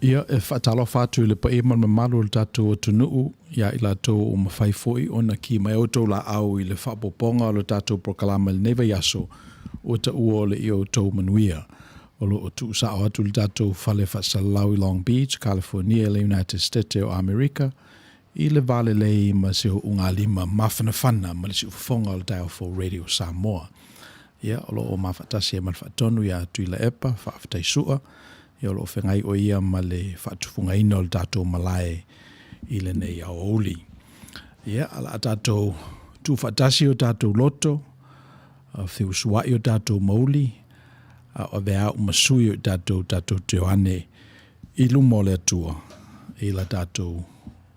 Ia, e faatalofa atu i le paia ma le mamalu o le tatou atunuu ia i latou ua mafai foi ona ki mai outou laau i le faaopoopoga o le tatou polokalame i lenei vaiaso ua taua o le ia outou manuia. O lo o tuusao atu le tatou fale faasalalau i Long Beach, Kalifornia i le United Stete o Amerika i le va lelei ma se uugalima mafanafana ma le siufofoga o le Taeao Fou Radio Samoa. Ia, o lo o mafaatasi ai ma le faatonu ia Tuilaepa, faafetai Sua, ia o lo o feagai o ia ma le faatufugaina o le tatou malae i lenei aoauli. Ia, o le a tatou tuufaatasi o tatou loto, feusuai o tatou mauli, a o avea au ma sui o i tatou tatou te o ane i luma o le Atua i la tatou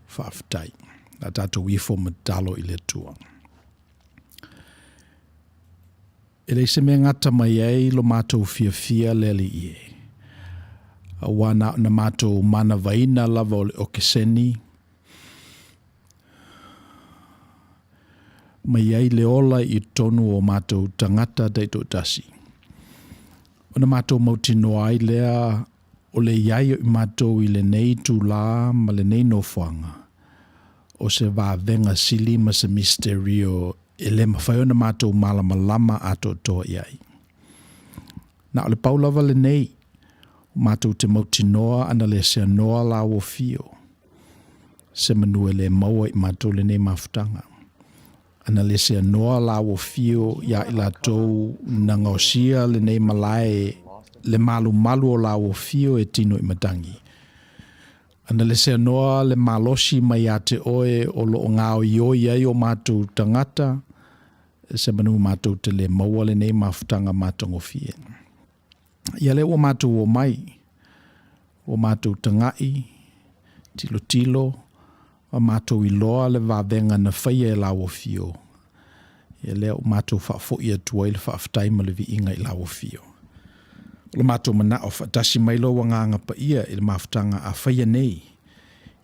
faafetai. La tatou ifo ma tatalo i le Atua. E leai se mea gata mai ai lo matou fiafia le Alii e, auā na ona matou manavaina lava o le okeseni mai ai le ola i totonu o matou tagata taitoatasi, ona matou mautinoa ai lea o le i ai o i matou i lenei itulā ma lenei nofoaga, o se vavega sili ma se misterio e le mafai ona matou malamalama atoatoa i ai. Na o le pau lava lenei, o matou te mautinoa ana le seanoa lauofio, se manu e le maua i matou lenei mafutaga. Ana le seanoa lauofio iā i latou na gaosia lenei malae le malumalu o lauofio e tino i matagi. Ana le seanoa le malosi mai ia te oe o lo o gaoioi ai o matou tagata, se manu matou te le maua lenei mafutaga matagofie. Ia lea ua matou omai, ua matou taga'i, tilotilo, ma matou iloa le vavega na faia e Lauofio, ia lea ua matou faafoi atu ai le faafetai ma le viiga i Lauofio. O le matou manao, faatasi mai lou Agaga Paia i le mafutaga a faia nei,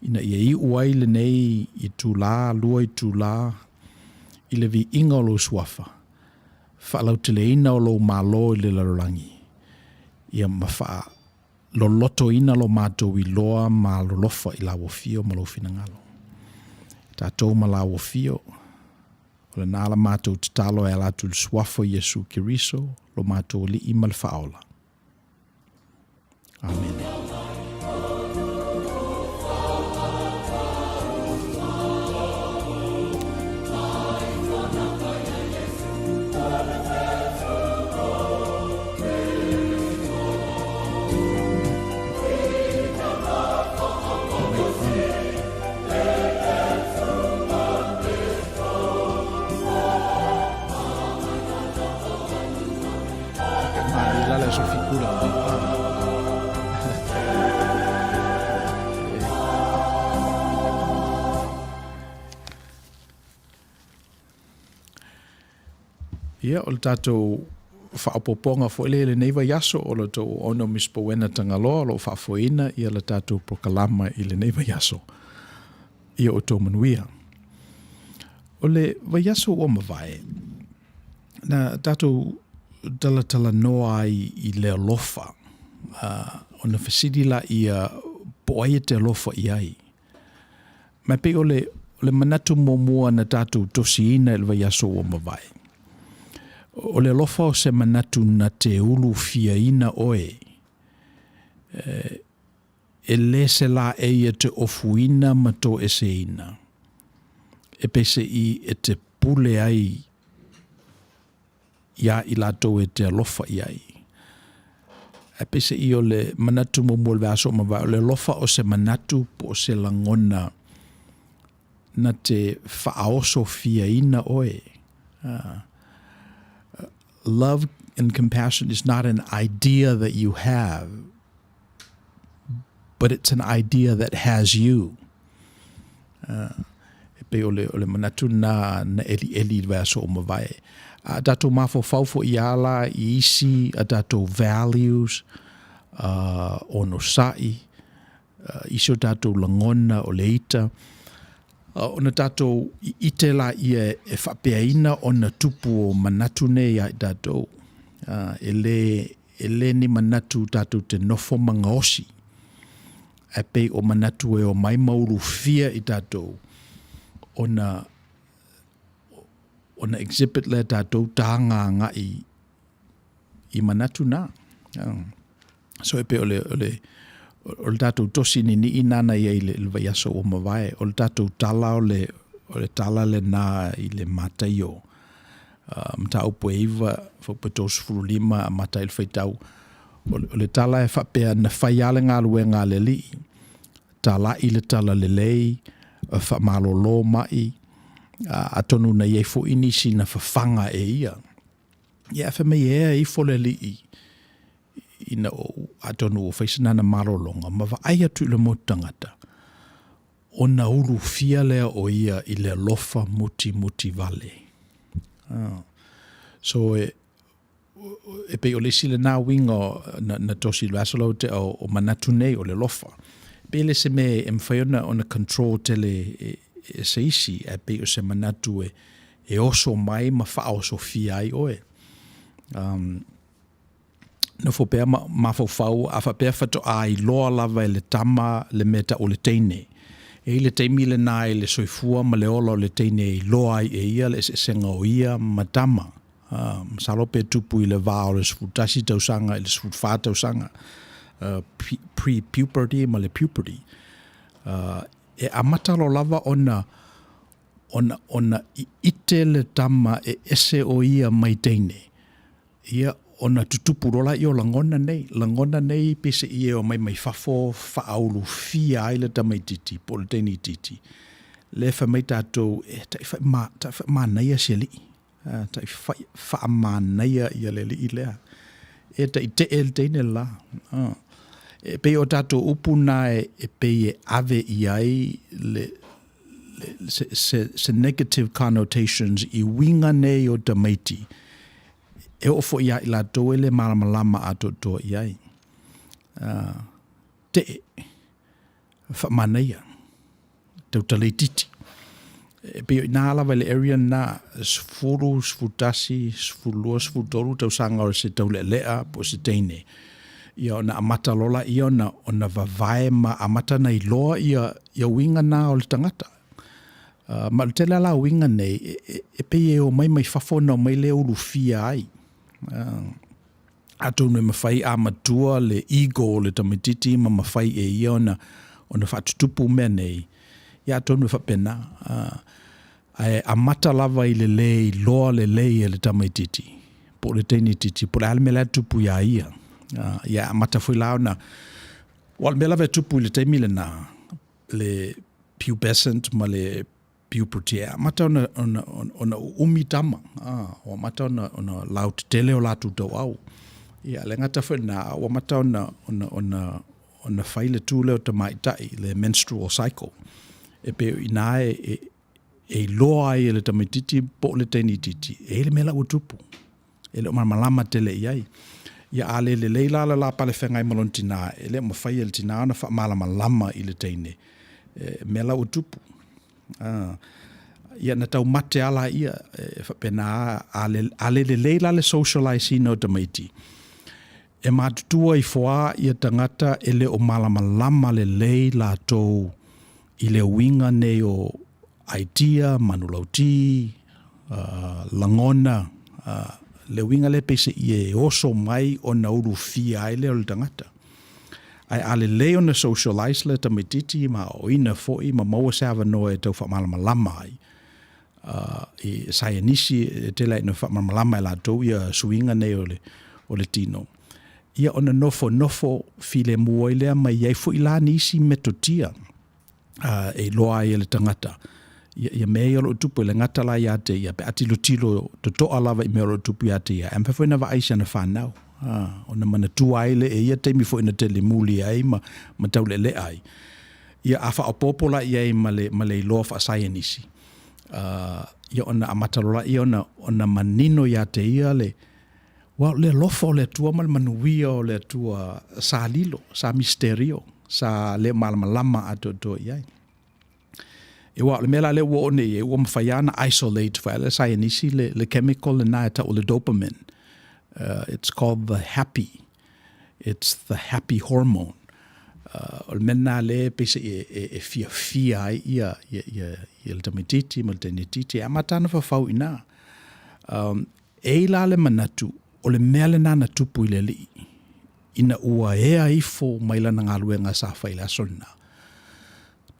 ina ia iu ai lenei itulā, lua itulā, i le viiga o lou Suafa, faalauteleina o lou Malo i le lalolagi, ia ma faalolotoina lo matou iloa ma alolofa i Lauofio ma lou finagalo. Tatou ma Lauofio, o lena la matou tatalo e ala atu i le Suafa o Iesu Keriso, lo matou Alii ma le Faaola. Amene. Ia, o le tatou faaopoopoga foi lea i lenei vaiaso o le tou ono Miss Powena Tagaloa o lo o faafoeina ia le tatou polokalama i lenei vaiaso. Ia outou manuia. O le vaiaso ua mavae, na tatou talatalanoa ai i le alofa, ona fesili laia po o ai e te alofa i ai. Ma e pei o le, o le manatu muamua na tatou tosiina i le vaiaso ua mavae. O le alofa o se manatu na te ulufiaina oe, e le se laei e te ofuina ma toeseina, e peseʻi e te pule ai iā i latou e te alofa i ai. Ae peseʻi o le manatu muamua o le vaiaso ua mavae, o le alofa o se manatu po o se lagona na te faaosofiaina oe. Love and compassion is not an idea that you have, but it's an idea that has you. E pei o le, o le manatu na, na elieli i le vaiaso ua mavae. A tatou mafaufau foi ia la i isi a tatou values, onosai, isi o tatou lagona o le ita, ona tatou ite laia e faapeaina ona tupu o manatu nei ia i tatou. E le, e le ni manatu tatou te nofo ma gaosi. Ae pei o manatu e omai ma ulufia i tatou ona ona exhibit lea tatou taga agai i manatu na. So e pei o le, o le, o le tatou tosi niini'i na na i ai i le vaiaso ua mavae, o le tatou tala o le, o le tala lena i le Mataio mataupu e 9 fuaiupu 35 amata ai le faitau. O le tala e faapea na fai lava le galuega a le Alii, tala'i le talalelei, faamalolo ma'i, atonu na i ai foi nisi na fafaga e ia. Ia ae fai mai e ea ifo le Alii ina ua, atonu ua fai sina ana malologa ma vaai atu i le motu tagata, ona ulufia lea o ia i le alofa mutimutivale. So e, e pei o le isi lena uiga na, na tosi i le vaiaso lea ua tea o, o manatu nei o le alofa. Pei e le o se mea e mafai ona, ona control tele e, e se isi, ae pei o se manatu e, e oso mai ma faaosofia ai oe. Um, nofo pea ma mafaufau a faapea faatoa iloa lava e le tama le mea tau o le teine. E i ai le taimi lena i le soifua ma le ola o le teine e iloa ai e ia le eseesega o ia ma tama. Masalo pe tupu i le va o le 11 tausaga i le 14 tausaga, pre-puberty ma le puberty. E amata loa lava ona ona ona ite le tama e ese o ia mai teine. Ia, ona tutupu loa lea o lagona nei, lagona nei peiseai e omai mai fafo faaulufia ai le tamaitiiti po o le teine itiiti, lea e fai mai tatou, e ta'i faamanaia si alii, ta'i faamanaia le alii lea, e ta'i te'e le teine le la. E pei o tatou upu na e pei e ave i ai le, se, se, se negative connotations i uiga nei o tamaiti e oo foi ia i latou e le malamalama atoatoa i ai. Te'e, faamanaia, tautala itiiti. E pei o i ina lava i le area lena, 10, 11, 12, 13 tausaga o se taulealea po o se teine, ia ona amata loa lea ona, ona vavae ma amata ona iloa ia, ia uiga na o le tagata. Ma o le tele lava la o uiga nei, e, e, e pei e omai mai fafo ona omai lea ulufia ai. Atonu e mafai a matua le ego o le tamaitiiti ma mafai e ia ona, ona faatutupu mea nei, ia atonu e faapena. Ae amata lava i le lē iloa lelei e le tamaitiiti po o le teine itiiti po o le a le mea la e tupu iā ia. Ia amata foi la ona, aua o le mea lava e tupu i le taimi lena, le pubescent ma le puberty, e amata ona, ona, ona uumi tama, ua amata ona, ona lautetele o latou tauau. Ia le gata foi lena, ua amata ona, ona, ona, ona fai le tū lea o tamaitai, le menstrual cycle. E pei o i ina e, e, e iloa ai e le tamaitiiti po o le teine itiiti, e i ai le mea la ua tupu, e le o malamalama tele i ai. Ia a le lelei la le la palefeagai ma lona tinā, e le o mafai e le tinā ona faamalamalama i le teine mea la ua tupu. Ia na taumate lava laia, e faapena a le, a le lelei la le socialize ina o tamaiti, e matutua ifo lava ia tagata e le o malamalama lelei latou i le uiga nei o aitia, manulauti, lagona, le uiga lea peiseai e oso mai ona ulufia ai lea o le tagata. Ae a lelei ona socialize le tamaitiiti ma aoaoina foi ma maua se avanoa e tau faamalamalama ai, i saienisi e tele lava ina faamalamalama e latou ia suiga nei o le, o le tino, ia ona nofonofo filemu ai lea ma i ai foi la nisi metotia e iloa ai e le tagata ia, ia mea ia o lo o tupu. E le gata la ia te ia, pe a tilotilo totoa lava i mea o lo o tupu ia te ia, ae mafai foi ona vaai i sana fanau, ona manatua ai lea e ia taimi foi na tele muli ai ma, ma taulealea ai. Ia a faaopoopo la i ai ma le, ma le iloa faasaienisi, ia ona amata loa lea ona, ona manino ia te ia le, aua o le alofa o le Atua ma le manuia o le Atua sa lilo, sa misterio, sa le malamalama atoatoa i ai. E aua o le mea la lea ua oo nei i ai, ua mafai lava ona isolate foi le saienisi le, le chemical lena e tau o le dopamine. It's called the happy. It's the happy hormone. O le mea lena lea e peiseai e fiafia ai le tamaitiiti ma le teinetiiti e amata lava ona fafau i ina. E i ai la le manatu, o le mea lena na tupu i le alii ina ua ea ifo mai lana galuega sa fai i le aso lena,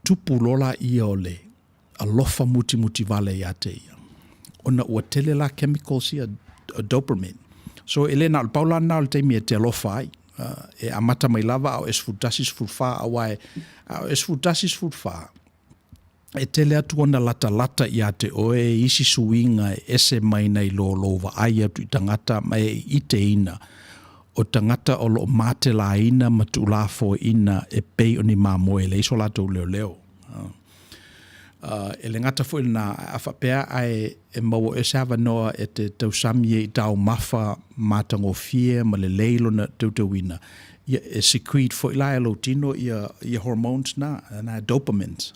tupu loa lea o le alofa mutimutivale ia te ia, ona ua tele la chemicals ia, dopamine. So e le na o le pau la lena o le taimi e te alofa ai, e amata mai lava a o e 11, 14, aua a o e 11, 14, e tele atu ona latalata ia te oe isi suiga e ese mai nai lo lou vaai atu i tagata ma e iteina o tagata o lo o matelaina ma tuulafoaiina e pei o ni mamoe e leai so latou leoleo. E le gata foi i lena, a faapea ae e maua e oe se avanoa e te tausami ai i taumafa matagofie ma lelei lona teuteuina, ia e secrete foi la e lou tino ia hormones na, na dopamines.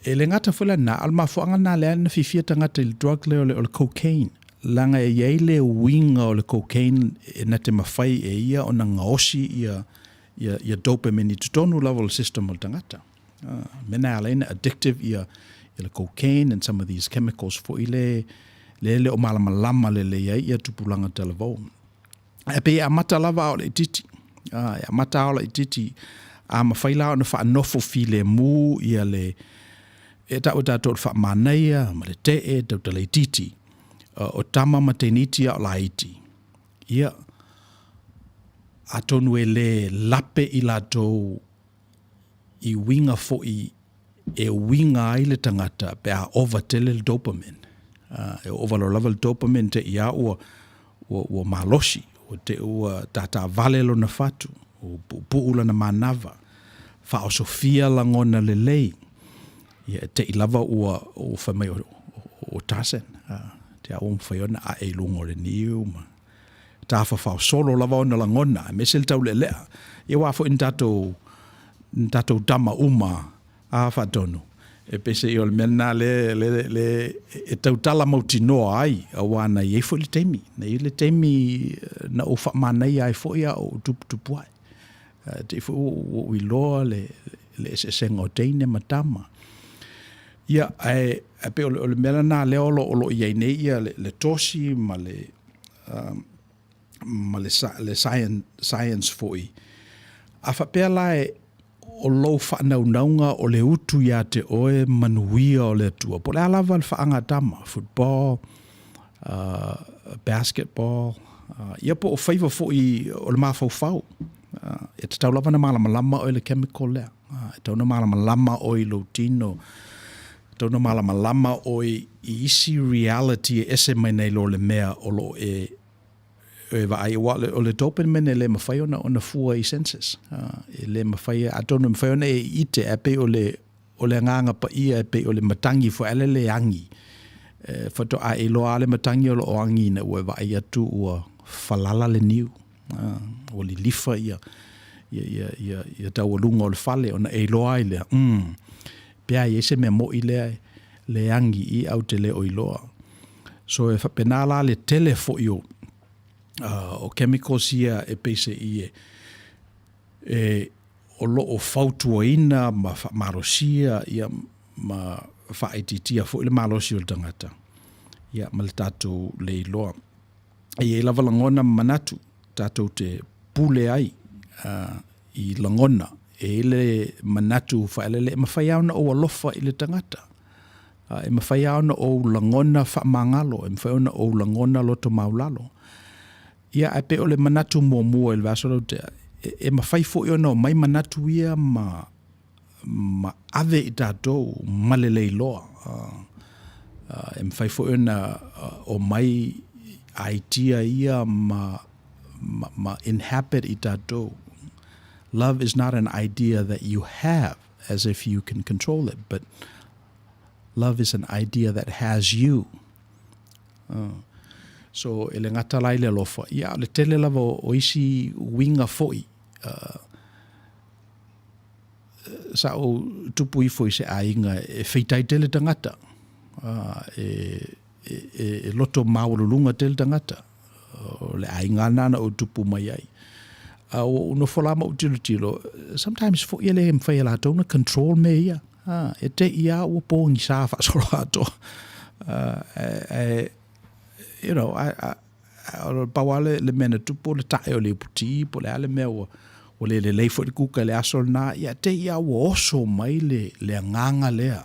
E le gata foi la i lena, a o le mafuaaga lena lea na fiafia tagata i le drug lea o le cocaine, leaga e i ai le uiga o le cocaine e na te mafai e ia ona gaosi ia dopamine i totonu lava o le system o le tagata. O le mea lena e ala ai ona addictive ia le cocaine and some of these chemicals foi le e le o malamalama lelei ai ia tupulaga talavou. Ae pei e amata lava a o laitiiti. E amata a o laitiiti. A mafai la ona faanofo filemu ia le, e tau e tatou o le faamanaia ma le tee tautalaitiiti o tama ma teiniti a o laiti, ia, atonu e le lape i latou i uiga foi e uiga ai le tagata pe a ova tele le dopamine. E ova loa lava le dopamine te i lava ua, ua, ua malosi, ua te i ua tatavale lona fatu, ua puupuu lana manava, faaosofia lagona lelei, ia e te i lava ua, ua fai mai o Tarzan, te i lava ua mafai ona ae i luga o le niu ma tafafao solo lava ona lagona, aemaise le taulealea. Ia aua foi ni tatou, ni tatou tama uma a Faatonu, e peiseai o le mea lena lea le, le, e tautala mautinoa ai, aua na i ai foi le taimi, na i ai le taimi na ou faamanaia ai foi a o ou tuputupu ae. Te i foi ua ou iloa le, le eseesega o teine ma tama. Ia, ae, ae pei o le mea lena lea o lo o i ai nei ia le, le tosi ma le, ma le, le science foi. A faapea la e, o lou faanaunauga o le utu ia te oe manuia o le Atua, po o le a lava le faagatama, football, basketball, ia po o faiva foi o le mafaufau, e tatau lava ona malamalama oe i le chemical lea. E tatau ona malamalama oe i lou tino, e tatau ona malamalama oe i isi reality e ese mai nai lo le mea o lo o e e vaai, aua o le dopamine e le mafai ona fua i senses. E le mafai, atonu e mafai ona e ite, ae pei o le, o le agaga paia e pei o le matagi foi a le le agi. E faatoa e iloa lava le matagi o lo o agi ina ua e vaai atu ua falala le niu, ua lilifa ia, ia, ia, ia, ia taualuga o le fale ona e iloa ai lea, pe a i ai se mea moi lea le agi i i ae ou te le o iloa. So e faapena la le tele foi o, o chemicals ia e peiseai e, e o lo o fautuaina ma faamalosia ia ma faaitiitia foi le malosi o le tagata ia ma le tatou le iloa. E i ai lava lagona ma manatu tatou te pule ai i lagona, e i ai le manatu faelele e mafai lava ona ou alofa i le tagata, e mafai lava ona ou lagona faamagalo, e mafai ona ou lagona loto maulalo. Ia, ae pei o le manatu muamua i le vaiaso lea ua tea, e mafai foi ona omai manatu ia ma ma ave i tatou ma le le iloa. E mafai foi ona omai idea ia ma, ma, ma inhabit i tatou. Love is not an idea that you have as if you can control it, but love is an idea that has you. So, e le gata la i le alofa, ia, o le tele lava o isi uiga foi, sa ou tupu ifo i se aiga e feitai tele tagata, e loto maualuluga tele tagata, o le aiga lava lena na ou tupu mai ai. A ua ou nofo la ma ou tilotilo, sometimes foi e le mafai e latou ona control mea ia. A, e te i lava ua pogisa faasoloatoa. Ae, you know, pau lava le mea na tupu o le tae o le iputi po o le a le mea ua le lelei foi le kuka i le aso lena, ia te i lava ua oso mai le agaga lea,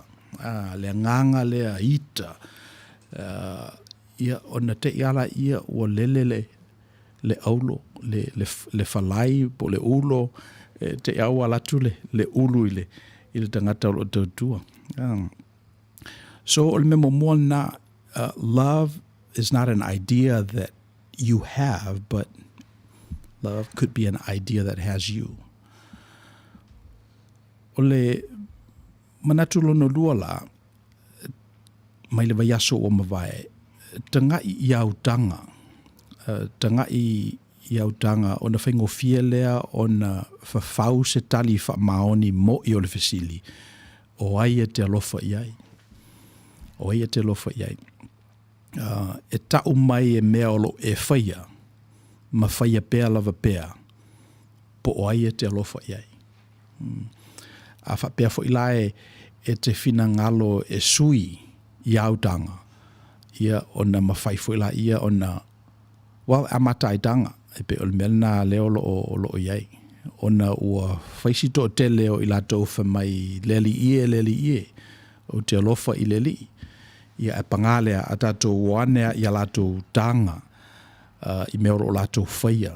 le agaga lea ita, ia ona te i lava lea ua lele le aulo, le falai po o le ulo, e te i lava ua alu atu le ulu i le tagata o lo o tautua. So o le mea muamua lena, love is not an idea that you have, but love could be an idea that has you. O le manatu lona lua la, mai le vaiaso ua mavae, taga'i i autaga, taga'i i autaga ona faigofie lea ona fafau se tali faamaoni mo'i o le fesili, o ai e te alofa i ai? O ai e te alofa i ai? E ta'u mai e mea o lo o e faia, ma faia pea lava pea, po o ai e te alofa i ai. A faapea foi la e te finagalo e sui i āu taga, ia ona mafai foi laia ona, well, amata ai taga, e pei o le mea lena lea o lo o i ai, ona ua fai si toatele o i latou fai mai, Le Alii e, le Alii e, ou te alofa i le Alii. Ia, ae pagā lea, a tatou o ane i a latou taga i mea o lo o latou faia,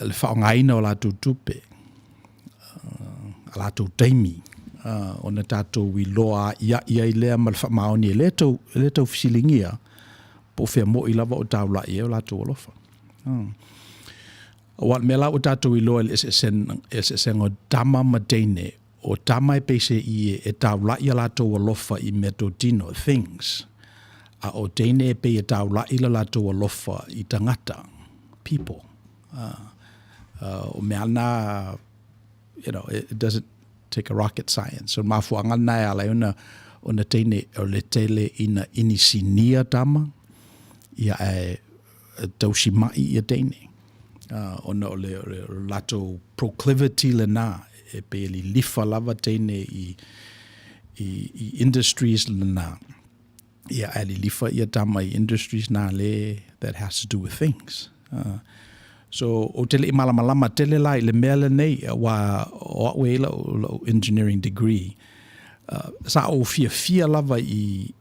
le faaaogaina o latou tupe, a latou taimi, ona tatou iloa a'ia'i ai lea ma le faamaoni e le tau, e le tau fesiligia po o fea mo'i lava o taula'i ai o latou alofa. Aua o le mea la ua tatou iloa i le eseesega o tama ma teine, o tama e peiseai e taula'i a latou alofa i meatotino, things, a o teine e pei e taula'i le latou alofa i tagata, people. O mea na, it doesn't take a rocket science. O le mafuaaga lena e ala ai ona teine o le tele ina inisinia tama, ia ae tausima'i ia teine, ona o le latou proclivity lena, e pei e lilifa lava teine i industries lena, ia ae lilifa ia tama i industries na le that has to do with things. So ou te le i malamalama tele la i le mea lenei, aua o au e i ai lau engineering degree, sa ou fiafia lava i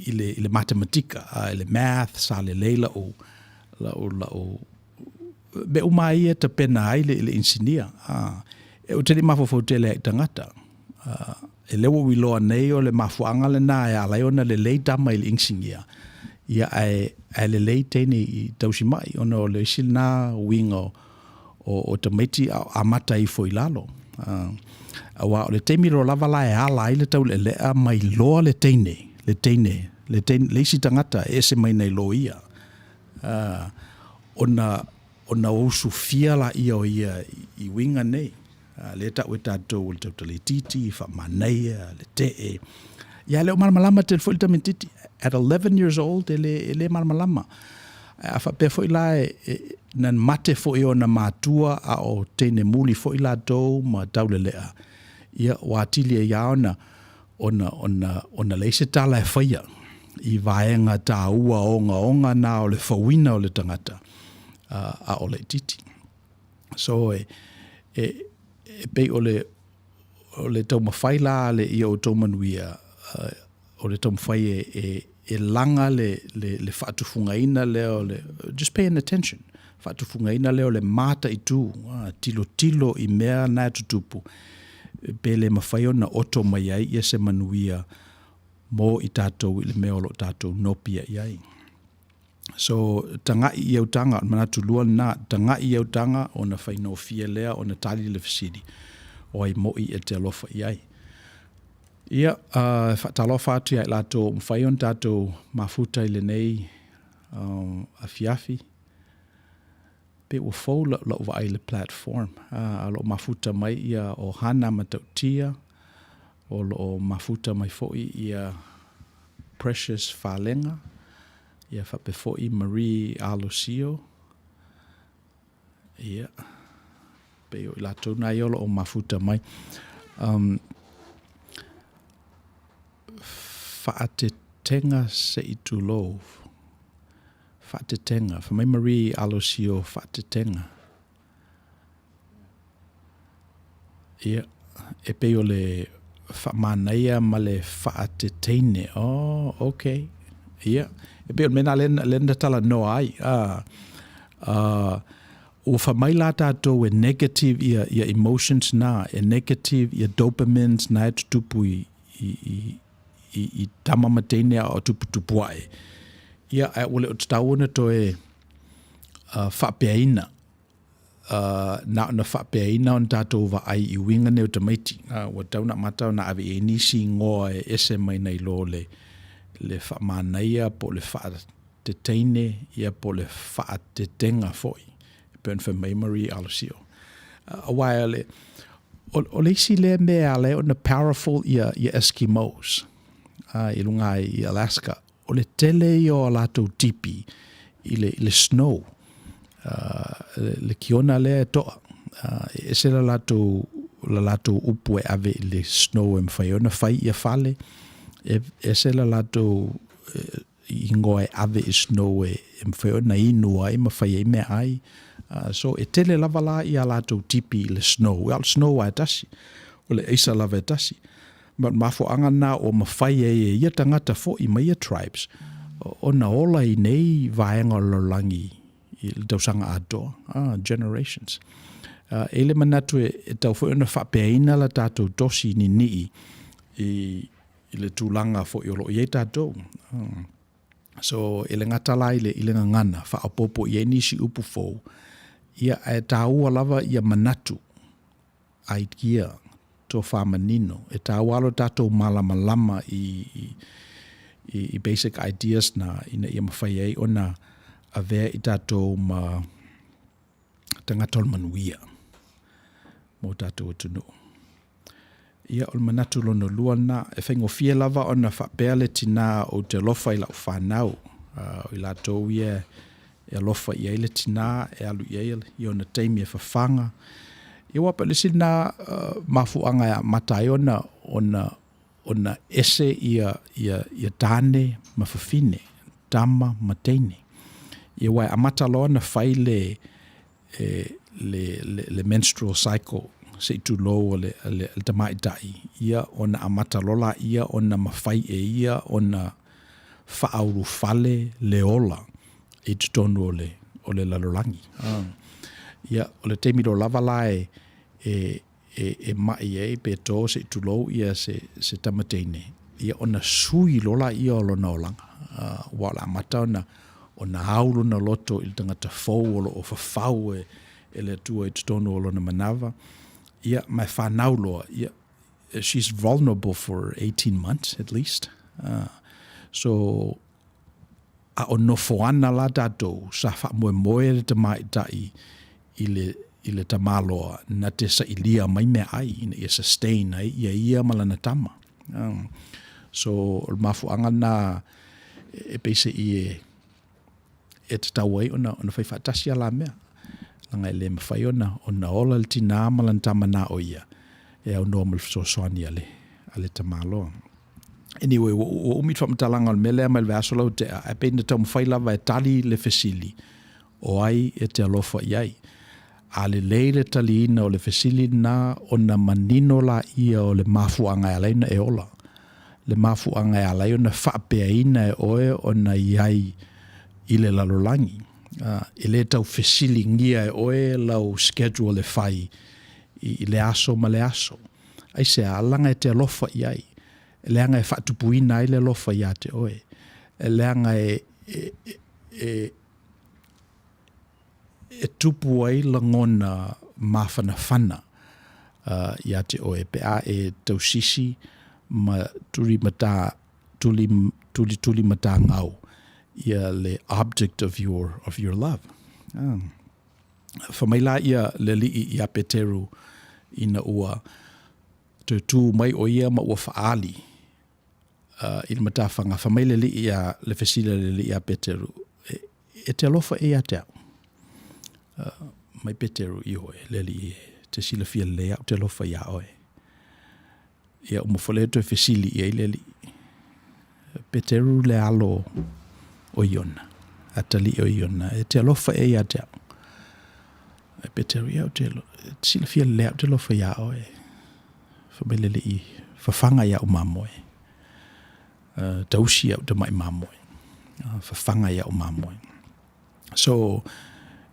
le matematika, i le math, sa lelei lau mea uma lava ia e tapena ai le inisinia. Ou te le i mafaufau tele ai i tagata. E lea ua ou iloa nei o le mafuaaga lena e ala ai ona lelei tama i le inisinia, ia ae lelei teine i tausima'i, ona o le isi lena uiga o tamaiti a o amata ifo i lalo. Aua o le taimi loa lava la e ala ai le taulealea ma iloa le teine, le teine, le teine, le isi tagata e ese mai nai lo ia, ona, ona usufia laia o ia i uiga nei. Lea e tau e tatou o le tautalaitiiti, faamanaia, le tee. Ia e le o malamalama tele foi le tamaitiiti. At 11 years old e le, e le malamalama. A faapea foi la e, na mate foi ona matua a o teine muli foi latou ma taulelea, ia ua atili ai lava ona, ona, ona, ona leai se tala e faia i vaega taua ogaoga na o le fauina o le tagata a o laitiiti. So e, e, e pei o le, o le taumafai la a le ia outou manuia, o le taumafai e, e, e laga le, le, le faatufugaina lea o le, just pay an attention, faatufugaina lea o le mataitu, tilotilo i mea na e tutupu, pe le mafai ona oto mai ai ia se manuia mo i tatou i le mea o lo o tatou nopia i ai. So, taga'i i au taga, o le manatu lua lena, taga'i i au taga ona faigofie lea ona tali le fesili, o ai mo'i e te alofa i ai. Ia, e faatalofa atu ia i latou ua mafai ona tatou mafuta i lenei afiafi. Pei ua fou lau vaai i le platform, o lo o mafuta mai ia o Hana Matautia, o lo o mafuta mai foi ia Precious Falega, ia faapea foi Marie Alosio. Ia, pei o i latou na ia o lo o mafuta mai. Faatetenga se i tulou. Faatetenga. Fai mai Marie Alosio faatetenga. Ia, e pei o le faamanaia ma le faateteine. Oh, okay. Ia, e pei o le mea lena lea na talanoa ai. Ua fai mai la tatou e negative ia, ia emotions na, e negative ia dopamines na e tutupu i, i, i, i, i tama ma teine a o tuputupu ae. Ia, ae ua le o tatau ona toe faapeaina na ona faapeaina ona tatou vaai i uiga nei o tamaiti. Ua tatau ona amata ona ave i ai nisi igoa e ese mai nai lo le, le faamanaia po o le faateteine ia po o le faatetega foi e pei ona fai mai Marie Alosio. Aua o le, o le isi lea mea e ala ai ona powerful ia, ia Eskimos i luga i Alaska, o le tele ia o a latou tipi i le, i le snow, le kiona lea e toa. E ese la latou, la latou upu e ave i le snow e mafai ona fai ia fale, e ese la latou ingoa e ave i snow e mafai ona inu ai ma fai ai meaai. So e tele lava la ia latou tipi i le snow, a o le snow lava e tasi, o le aisa lava e tasi. Ma o le mafuaaga lena ua mafai ai e ia tagata foi ma ia tribes ona ola i nei vaega o le lalolagi i le tausaga atoa, generations. E i ai le manatu e tatau foi ona faapeaina la tatou tosi ninii i le tulaga foi o lo o i ai tatou. So, e le gata la i le, i le gagana, faaopoopo i ai nisi upu fou, ia, ae taua lava ia manatu idea, tofa manino. E taua lava lo tatou malamalama i, i, i basic ideas na, ina ia mafai ai ona avea i tatou ma tagata o le manuia mo tatou atunuu. Ia, o le manatu lona lua lena, e faigofie lava ona faapea le tina ou te alofa i lau fanau, o i latou ia e alofa i ai le tina, e alu i ai i ona taimi e fafaga. Ia aua po o le isi lena mafuaaga e amata ai ona, ona, ona ese ia, ia, ia tane ma fafine, tama ma teine. Ia aua e amata loa ona fai le, e, le, le, le menstrual cycle, se i tulou o le, le, le tamaitai, ia ona amata loa laia ona mafai e ia ona faaulufale le ola i totonu o le, o le lalolagi. Ia, o le taimi loa lava la e, e, e, e mai ai pe to se i tulou ia se, se tama teine, ia ona sui loa laia o lona olaga. Aua o le a amata ona, ona au lona loto i le tagata fou o lo o fafau e, e le Atua i totonu o lona manava, ia, ma e fanau loa, ia, she's vulnerable for 18 months at least. So, a o nofo ana la tatou, sa faamoemoe le tamaitai i le, i le tamaloa na te sailia mai meaai ina ia sustain ai ia ia ma lana tama. So, o le mafuaaga lena e peiseai e, e tatau ai ona, ona fai faatasi a la mea. Leaga e le mafai ona, ona ola le tinā ma lana tama na o ia, e aunoa ma le fesoasoani a le, a le tamaloa. Anyway, ua, ua umi le faamatalaga o le mea lea mai le vaiaso la ua tea, ae pei na taumafai lava e tali le fesili, o ai e te alofa i ai? A lelei le taliina o le fesili lena ona manino laia o le mafuaaga e ala ai ona e ola, le mafuaaga e ala ai ona faapeaina e oe ona i ai i le lalolagi. E le tau fesiligia e oe lau schedule e fai i le aso ma le aso. Aisea? Leaga e te alofa i ai. Leaga e faatupuina ai le alofa ia te oe. Leaga e, e, e, e tupu ai lagona mafanafana ia te oe pe a e tausisi ma tuli mata, tuli, tuli, tuli matagau ia le object of your, of your love. Fai mai la ia le Alii iā Peteru ina ua toe tū mai ʻo ia ma ua faaali i le matafaga, fai mai le Alii iā, le fesili a le Alii iā Peteru, E, e te alofa e ia te au? Mai Peteru, Ioe, le Alii e, e te silafia lelei au te alofa iā oe. Ia, uma foi lea toe fesili i ai le Alii. Peteru le alo o Iona, atalii o Iona, e te alofa ea ia te au. E Peteru, ia, ou te, te silafia lelei au te alofa iā oe. Fai mai le Alii, fafaga i au mamoe. Tausi i au tamai mamoe. Fafaga i au mamoe. So,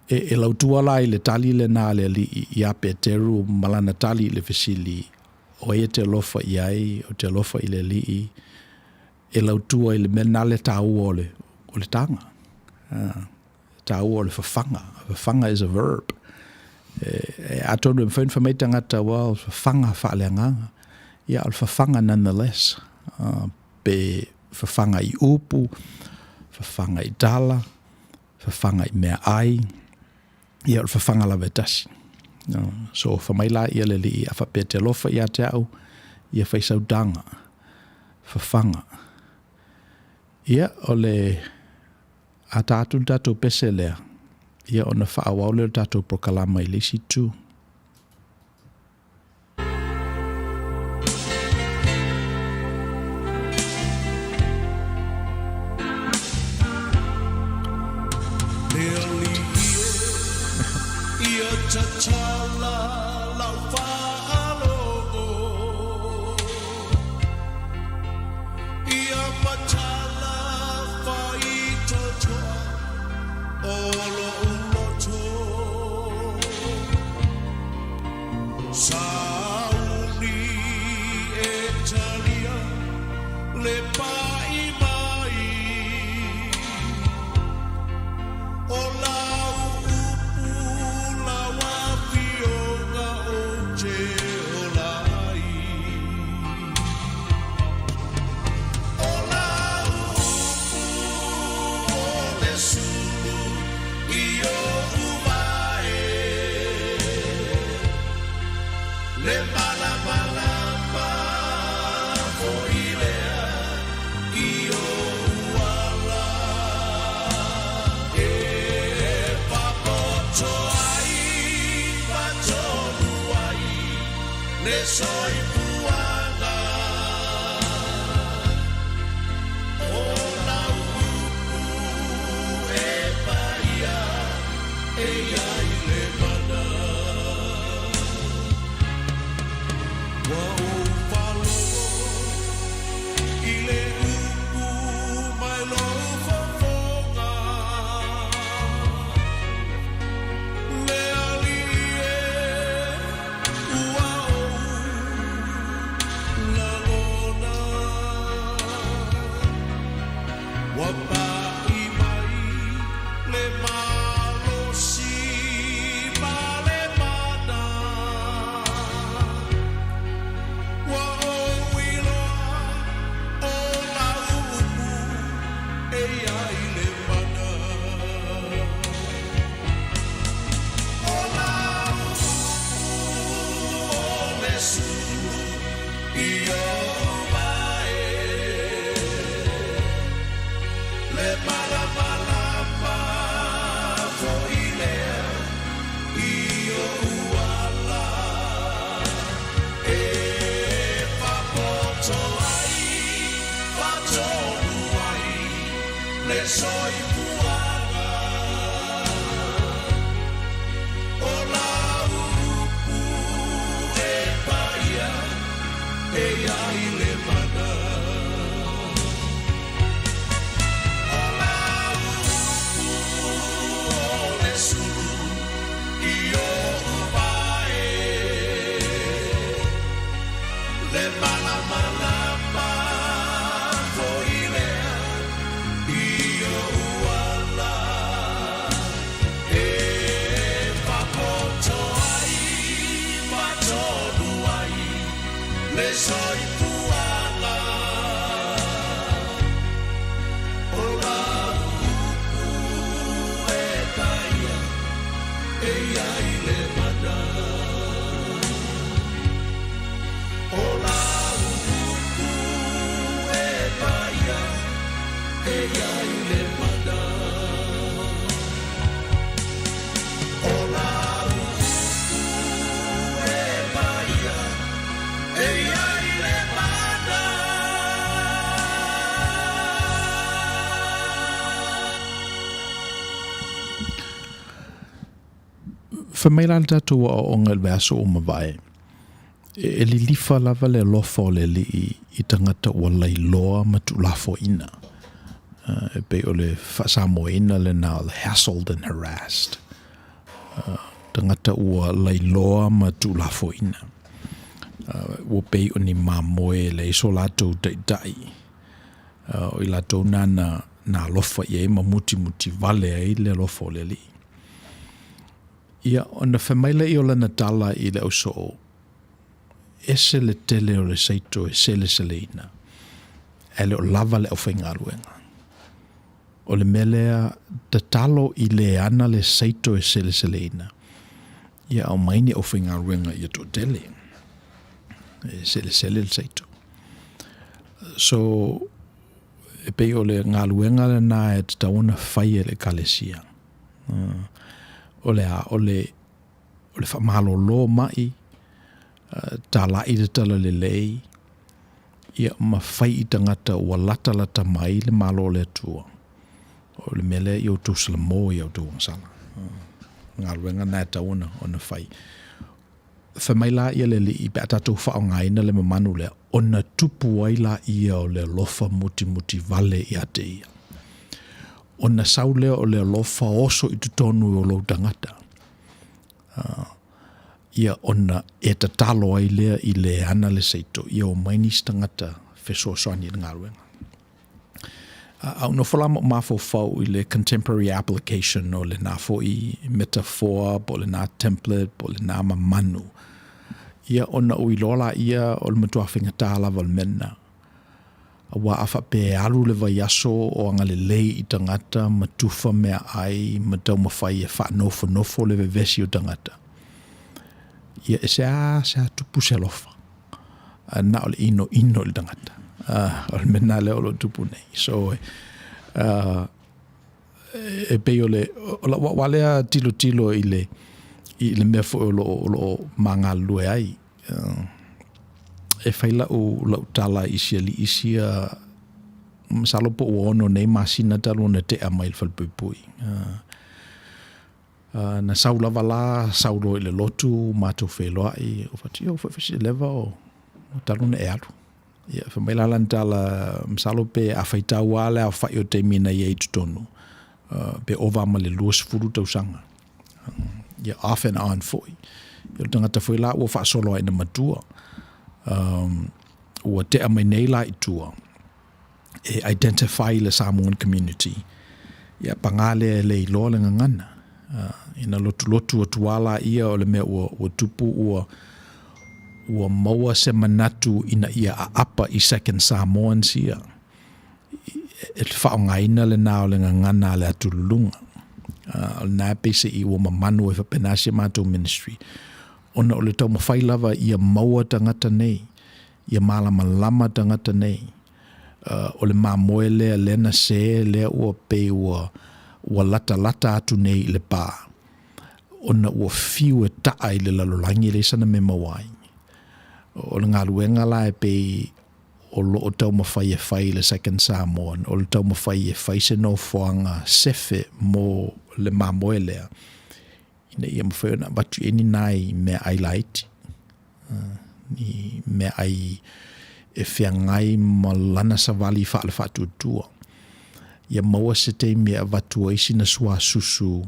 e, e lautua la i le tali lena a le Alii iā Peteru ma lana tali i le fesili, o ai e te alofa i ai, ou te alofa i le Alii, e lautua i le mea lena le taua o le, o le taga. Taua o le fafaga. Fafaga is a verb. E, e, atonu e mafai ona fai mai tagata, well, fafaga faaleagaga. Ia, o le fafaga nonetheless. Pe fafaga i upu, fafaga i tala, fafaga i meaai, ia o le fafaga lava e tasi. So fa mai la ia le alii a faapea te alofa ia te au, ia fai sau taga, fafaga. Ia o le ata atu le tatou pese lea, ia ona faaauau lea o le tatou prokalama i le isi itu. Fai mai la le tatou aoaoga i le vaiaso ua mavae, e lilifa lava le alofa o le Alii i tagata ua lailoa ma tuulafoaiina. E pei o le faa-Samoaina lena o le hassled and harassed. Tagata ua lailoa ma tuulafoaiina. Ua pei o ni mamoe e leai so latou taitai. O i latou na na alofa i ai ma mutimuti vale ai le alofa o le Alii. Ia, ona fai mai lea o lana tala i le ausoo, ese le tele o le saito e seleseleina, ae le o lava le aufaigaluega. O le mea lea, tatalo i le ana le saito e seleseleina, ia aumai ni aufaigaluega ia toatele e selesele le saito. So, e pei o le galuega lena e tatau ona fai e le Ekalesia. O le a? O le faamalolo mai, talai le talalelei, ia ma fai i tagata ua latalata mai le Malo o le Atua. O le mea lea ia outou salamo i a outou agasala. O galuega na e tatau ona fai. Fai mai laia le Alii pe a tatou faaaogaina le mamanu lea, ona tupu ai laia o le alofa mutimuti vale ia te ia. Ona sau lea o le alofa oso i totonu o lou tagata. Ia ona e tatalo ai lea i le ana le saito, ia omai nisi tagata fesoasoani i le galuega. A ou nofo la ma ou mafaufau i le contemporary application o lena foi metaphor po o lena template po o lena mamanu, ia ona ou iloa laia o le matua faigata lava o le mea lena. Aua a faapea e alu le vaiaso o agalelei i tagata ma tufa meaai ma taumafai e faanofonofo le vevesi o tagata, ia e seasea tupu se alofa. Na o le inoino i le tagata. O le mea lena lea o lo o tupu nei. So, e pei o le, o lau lava lea tilotilo i le, i le mea foi o lo o ma galulue ai. E fai lau, lau tala i si alii sia, masalo po ua 6 nei masina talu ona tea mai le falepuipui. Na sau lava la, sau loa i le lotu, matou feiloai, ou fai atu, io, foi se leva o talu ona e alu. Ia, fai mai la lana tala, masalo pe a faitau lava le aofai o taimi na i ai i totonu, pe ova ma le 20 tausaga. Ia, off and on foi. Ia, o le tagata foi la ua faasolo ai ina matua. Ua tea mai nei la i tua e identify le Samoan community. Ia, paga lea e le iloa le gagana. Ina lotulotu atu lava laia o le mea ua tupu ua maua se manatu ina ia aapa i Second Samoans ia. E faaaogaina lena o le gagana a le atululuga. O lena e pei se i ua mamanu ai faapena si a matou ministry, ona o le taumafai lava ia maua tagata nei, ia malamalama tagata nei. O le mamoe lea lea na se lea ua pei ua latalata atu nei i le pa, ona ua fiu e taa i le lalolagi e leai sana mea e maua ai. O le galuega la e pei o lo o taumafai e fai i le Second Samoan, o le taumafai e fai se nofoaga sefe mo le mamoe lea, ina ia mafai ona avatu i ai ni nai meaai laiti, ni meaai e feagai ma lana savali faale-faatuatua. Ia maua se taimi e avatu ai sina suasusu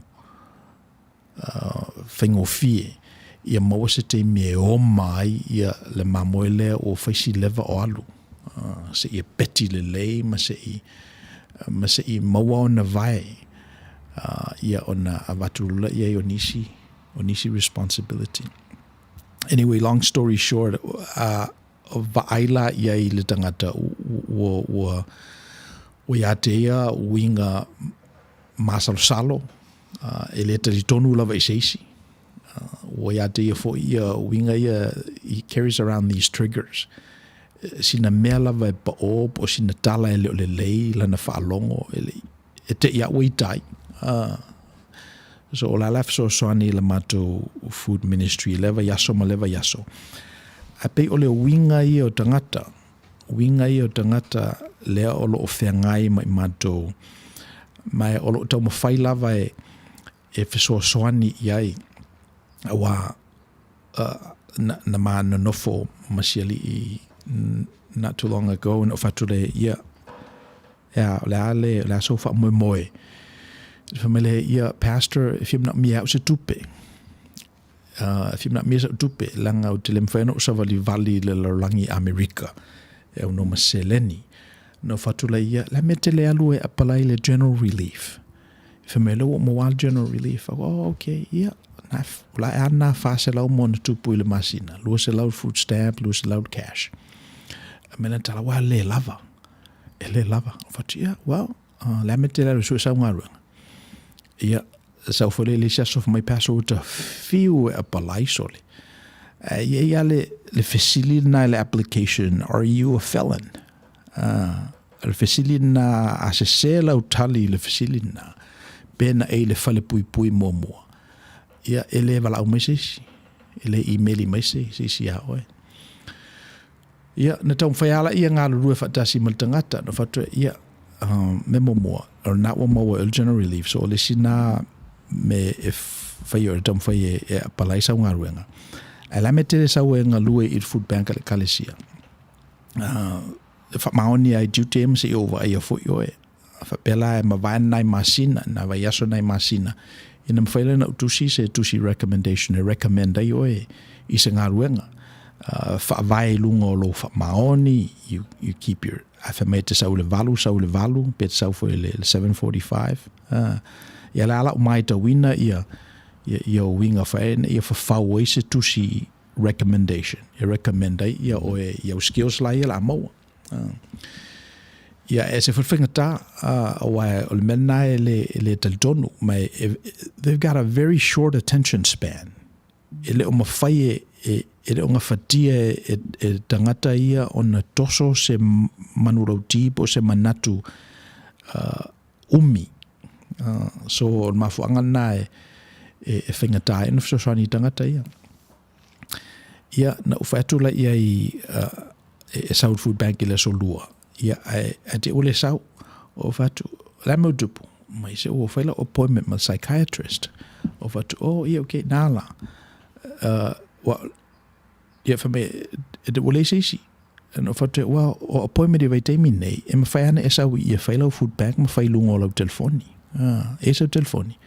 faigofie, ia maua se taimi e oma ai ia le mamoe lea ua fai si leva o alu, seia peti lelei ma seia maua ona vae, ia ona avatu loa lea i ai o nisi responsibility. Anyway, long story short, vaai la i ai le tagata ua ia te ia uiga masalosalo, e le talitonu lava i se isi. Ua ia te ia foi ia uiga ia, he carries around these triggers. Sina mea lava e pao po o sina tala e le o lelei lana faalogo, e te i a ua ita ai. So o le a la fesoasoani i le matou food ministry i lea vaiaso ma lea vaiaso. Ae pei o le uiga ia o tagata, uiga ia o tagata lea o lo o feagai ma i matou, ma o lo o taumafai lava e fesoasoani i ai. Auā na, na ma nonofo ma si alii not too long ago, na ou fai atu lea, ia, ea, o le a le, o le a sou faamoemoe? Fai mai lea, ia, pastor, e fia manaomia e au se tupe. E fia manaomia sa'u tupe, leaga ou te le mafai ona ou savalivali i le lalolagi Amerika e aunoa ma se seleni. Na ou fai atu lea ia, le a le mea e te le alu e apalai i le General Relief? Fai mai, lea ua ou maua le General Relief. Oh, okay, ia, na, o la e a lena 400 ma ona tupu i le masina, 200 food stamp, 200 cash. Mea lena tala, ua le lava, e le lava. Ou fai atu, ia, well, le a le mea e te le alu e sue sau galuega? Ia, sau foi lea i le isi aso, fai mai, Pastor, ua ta fiu e apalai sole. Ae i ai lava le, le fesili lena i le application, are you a felon? O le fesili lena, a sesē lau tali i le fesili lena, pe na e i le falepuipui muamua, ia, e le valaau mai se isi, e le imeli mai se isi iā oe. Ia, na taumafai lava laia e galulue faatasi ma le tagata, na fai atu, ia, mea muamua, o lena ua maua e oe le general relief, so o le isi lena mea e fai oe e taumafai e apalai sau galuega. Ae o le a le mea e te le sau ai e galue i le food bank a le Ekalesia? E faamaoni lava i tiute ia ma se i ou vaaia foi oe. A faapea la e mavae nai masina, nai vaiaso nai masina, ia na mafai lea ona ou tusi se tusi recommendation e recommend ai oe i se galuega. Faavae i luga o lou faamaoni, you keep your, a fai mai e te sau i le 8, sau i le 8, pe te sau foi i le 7:45. Ia le a lau matauina ia, ia, ia uiga fai ina ia fafau ai se tusi recommendation, e recommend ai ia oe i au skills la ia o le a maua. Ia, e ese foi le faigata, aua o le mea lena e le, e le talitonu, ma e, they've got a very short attention span. E le o mafai e, e, e le o gafatia e, e, e tagata ia ona toso se manulauti po o se manatu umi. So, o le mafuaaga lena e, e, e faigata ai ona fesoasoani i tagata ia. Ia, na ou fai atu la i ai e sau i le food bank i le aso Lua. Ia, ae, ae te ua le sau. Ou fai atu, o le a le mea ua tupu? Mai se ua fai lau appointment ma le psychiatrist. Ou fai atu, oh, ia, okay, nā la. Ua, ia, fai mai, e te ua leai se isi. Na ou fai atu, well, o appointment i vaitaimi nei, e mafai lava ona e sau i i e fai lau food bank ma fai i luga o lau telefoni. E i ai sau telefoni?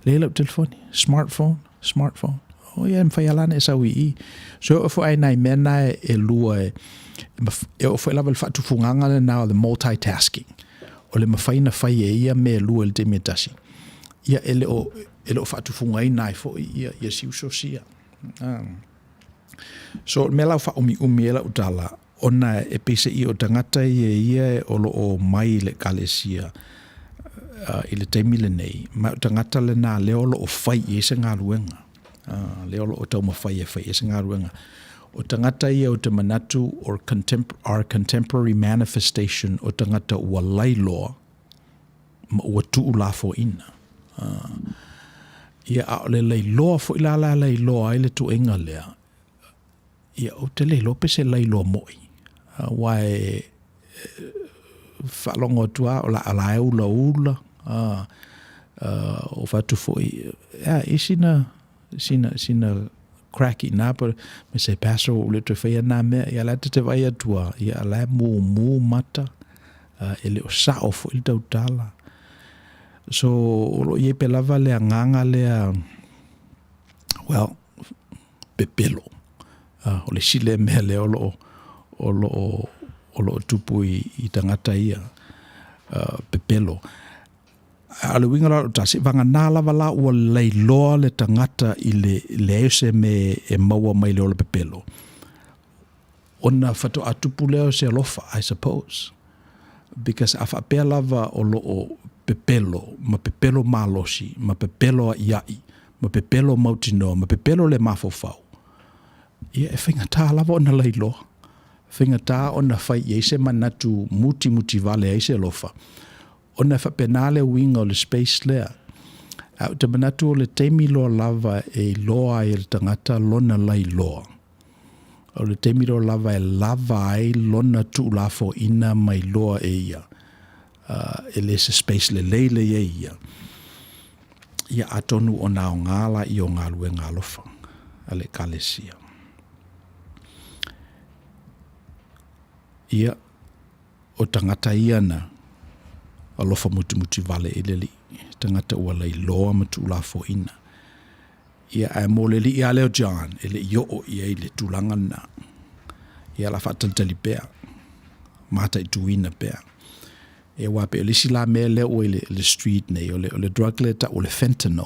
Leai lau telefoni. Smartphone? Smartphone. Oh ia, e mafai lava la ona e sau i i. So e oo foi lava i nai mea na e lua e, e oo foi lava i le faatufugaga lena o le multitasking. O le mafai ona fai e ia mea e lua i le taimi e tasi. Ia e le o, e le o faatufugaina ai foi ia, ia si uso sia. So o le mea la ua faaumiumi ai lau tala, ona e peiseai o tagata ia ia o lo o mai i le Ekalesia i le taimi lenei, ma o tagata lena lea o lo o fai i ai se galuega, lea o lo o taumafai e fai i ai se galuega. O tagata ia ou te manatu or our contemporary manifestation o tagata ua lailoa ma ua tuulafoaiina. Ia, a o le lailoa foi la la lailoa ai le tuaiga lea, ia, ou te le iloa pe se lailoa moi, aua e faalogo atu lava o la, o la e ulaula, o fai atu foi, ia, i sina, sina, sina crack i ina, but me se pastor ua ou le toe faia na mea, ia la e ta te vaai atu lava, ia, la e mumu mata, e le o sao foi le tautala. So, o lo o i ai pea lava le agaga lea, well, pepelo. O le isi lea mea lea o lo o, o lo o, o lo o tupu i, i tagata ia, pepelo. A o le uiga la o le tasi, vagana lava la ua lailoa le tagata i le leai o se mea e maua mai le ola pepelo, ona faatoa tupu lea o se alofa, I suppose. Because a faapea lava o lo o pepelo, ma pepelo malosi, ma pepelo a'ia'i, ma pepelo mautinoa, ma pepelo le mafaufau, ia e faigata lava ona lailoa, faigata ona fai i ai se manatu mutimuti vale ai se alofa, ona e faapena le uiga o le space lea. Ae ou te manatu o le taimi loa lava e iloa ai e le tagata lona lailoa, o le taimi loa lava e lava ai lona tuulafoaiina ma iloa e ia, e le se space lelei lea e i ai ia, ia atonu ona aoga laia o galuega alofa. a le Ekalesia. Ia, o tagata ia na alofa mutimuti vale i le Alii, tagata ua lailoa ma tuulafoaiina. Ia, ae mo le alii lava lea o John, e le i oo i ai i le tulaga lena. Ia, o le a faatalitali pea, mataituina pea. Ia, aua pei o le isi la mea lea ua i le street nei, o le drug lea e tau o le fentanyl.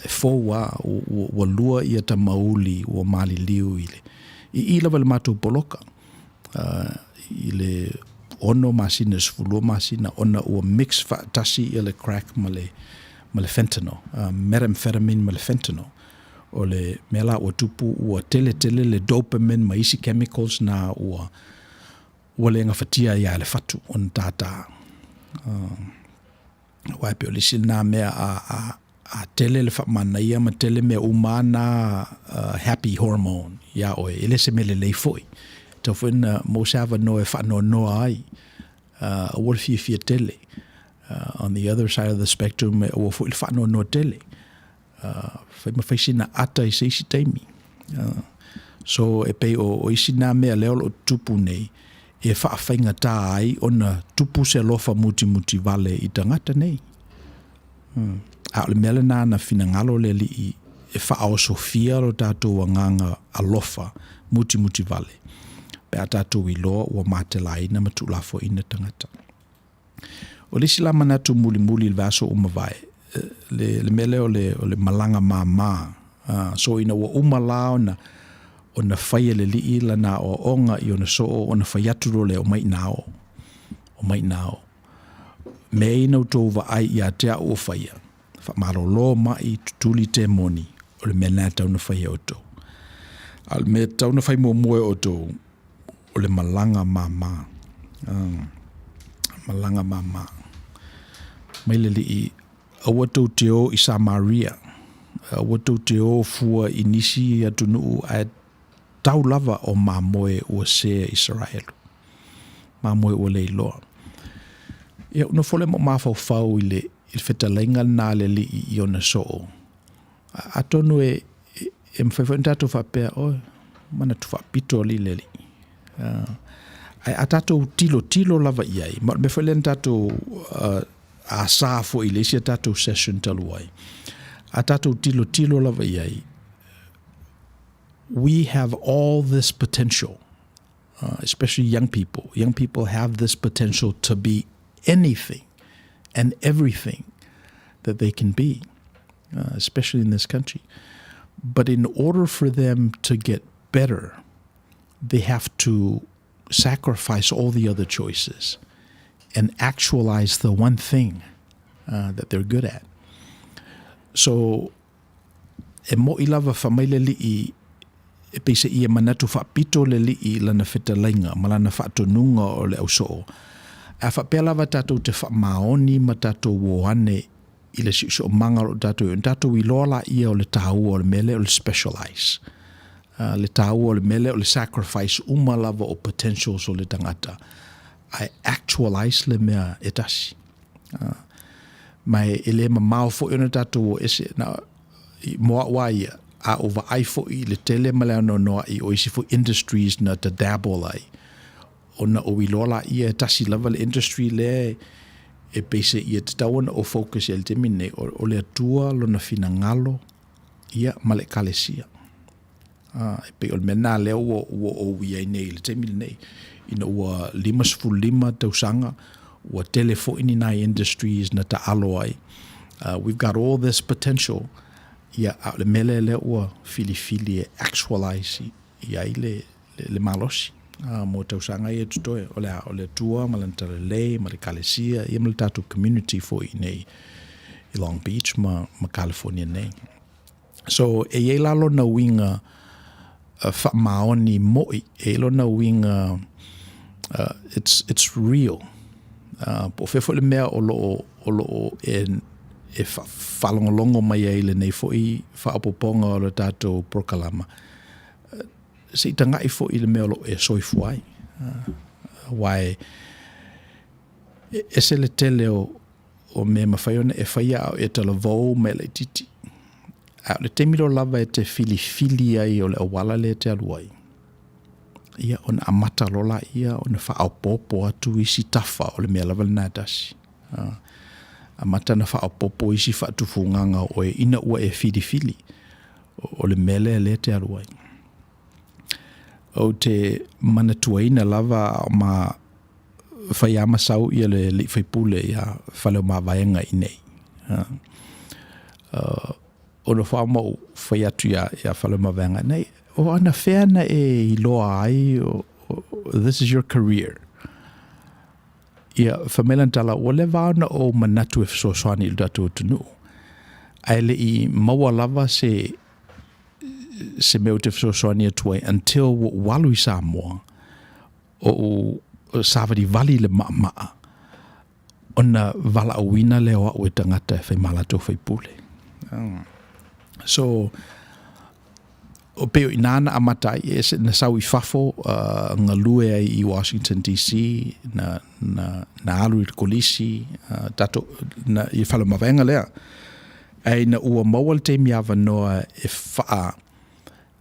E fou lava, ua lua tamauli ua maliliu i le, i i lava i le matou poloka, i le 6 masina i le 12 masina, ona ua mix faatasi le crack ma le fentanyl, methamphetamine ma le fentanyl. O le mea la ua tupu ua tele tele le dopamine ma isi chemicals na ua le gafatia ai lava e le fatu ona tātā. Aua e pei o le isi lena mea a tele le faamanaia ma tele mea uma lava na happy hormone iā oe, e le se mea lelei foi. E tatau foi ona maua se avanoa e faanoanoa ai, aua le fiafia tele. On the other side of the spectrum, aua foi le faanoanoa tele. Fai ma fai sina ata i se isi taimi. So e pei o isi na mea lea o lo o tutupu nei, e faafaigatā ai ona tupu se alofa mutimuti vale i tagata nei. A o le mea lena na finagalo le Alii e faaosofia lo tatou agaga alofa mutimuti vale, pe a tatou iloa ua matelaina ma tuulafoaiina tagata. O le isi la manatu mulimuli i le vaiaso ua mavae, le mea lea o le malaga māmā. So ina ua uma la ona fai e le Alii lana aoaoga i ona soo, ona fai atu loa lea, omai ina o, omai ina o. Mea ia na outou vaai ia te au o faia, faamalolo mai, tutuli temoni, o le mea lena e tatau ona fai e outou. A o le mea e tatau ona fai muamua e outou, o le malaga māmā. Malaga māmā. Mai le Alii, aua tou te o i Samaria, aua tou te o fua i nisi atunuu, ae tau lava o mamoe ua sea Isaraelu, mamoe ua leiloa. Ia, ou nofo lea ma ou mafaufau i le fetalaiga lena a le Alii i ona soo. Atonu e mafai foi ona tatou faapea, oi, manatu faapito alii le Alii. Ae a tatou tilotilo lava i ai, ma o le mea foi lea na tatou asā foi i le isi a tatou session talu ai, a tatou tilotilo lava i ai, we have all this potential, especially young people. Young people have this potential to be anything and everything that they can be, especially in this country. But in order for them to get better, they have to sacrifice all the other choices and actualize the one thing that they're good at. So, e mo'i lava fai mai le Alii, e peiseai e manatu faapito le Alii i lana fetalaiga ma lana faatonuga o le ausoo. A faapea lava tatou te faamaoni ma tatou o ane i le siosiomaga o lo o tatou i ai, ona tatou iloa laia o le taua o le mea lea o le specialize. Le taua o le mea lea o le sacrifice uma lava o potentials o le tagata, ae actualize le mea e tasi. Ma e le mamao foi ona tatou o ese, na, mo au lava ia, a ou vaai foi i le tele ma le anoanoai o isi foi industries na ta dabble ai, ona ou iloa laia e tasi lava le industry lea e peiseai e tatau ona ou focus i ai i le taimi lenei, o le Atua lona finagalo ia ma le Ekalesia. E pei o le mea lena lea ua ou i ai nei i le taimi lenei. Ina ua 55 tausaga, ua tele foi ni nai industries na taalo ai. We've got all this potential, ia, a o le mea lea lea ua filifili e actualize i ai le malosi mo tausaga ia totoe, o le a, o le Atua ma lana talalelei ma le Ekalesia ia ma le tatou community foi i inei i Long Beach ma California nei. So, e i ai la lona uiga faamaoni mo'i, e i ai lona uiga it's real. Po o fea foi le mea o lo o e faalogologo mai ai i lenei foi faaopoopoga o le tatou polokalama, se i tagai foi i le mea o lo o e soifua ai. Aua e ese le tele o mea e mafai ona e faia a o e talavou ma e laitiiti. Ae o le taimi loa lava e te filifili ai o le auala lea e te alu ai, ia ona amata loa laia ona faaopoopo atu isi tafa o le mea lava lena e tasi. Amata ona faaopoopo isi faatufugaga o oe ina ua e filifili o le mea lea lea e te alu ai. Ou te manatuaina lava a o ma fai lava ma sau le alii faipule ia Faleomavaega i inei. Ou nofo lava ma ou fai atu ia Faleomavaega, nei, o anafea na e iloa ai this is your career? Ia, fai mai lana tala, ua leva lava ona ou manatu e fesoasoani i le tatou atunuu, ae le i maua lava se se mea ou te fesoasoani atu ai until ua ou alu i Samoa, ou savalivali i le maamaa, ona valaauina lea o au e tagata e fai ma latou faipule. So, o pei o i ina na amata ai, e na sau i fafo, galue ai i Washington DC, na, na, na alu i le kolisi, tatou, na, i Faleomavaega lea. Ae ina ua maua le taimi avanoa e faa,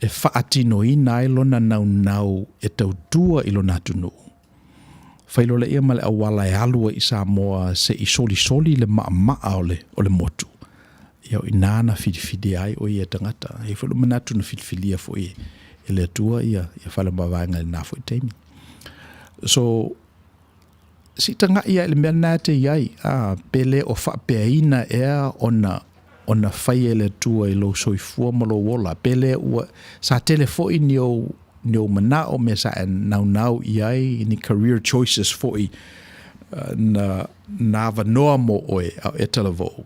e faatinoina ai lona naunau e tautua i lona atunuu, fai loa lea ma le auala e alu ai i Samoa se i solisoli le maamaa o le, o le motu. Ia o i ina na filifilia ai o ia tagata. E i ai foi lou manatu na filifilia foi e le Atua ia, ia Faleomavaega i lena foi taimi. So, se i tagai lava i le mea lena e te i ai, a, pe le o faapeaina ea ona ona fai e le Atua i lou soifua ma lou ola, pe le ua sa tele foi ni ou ni ou manao, mea sa e naunau i ai, ni career choices foi na na avanoa mo oe a o e talavou.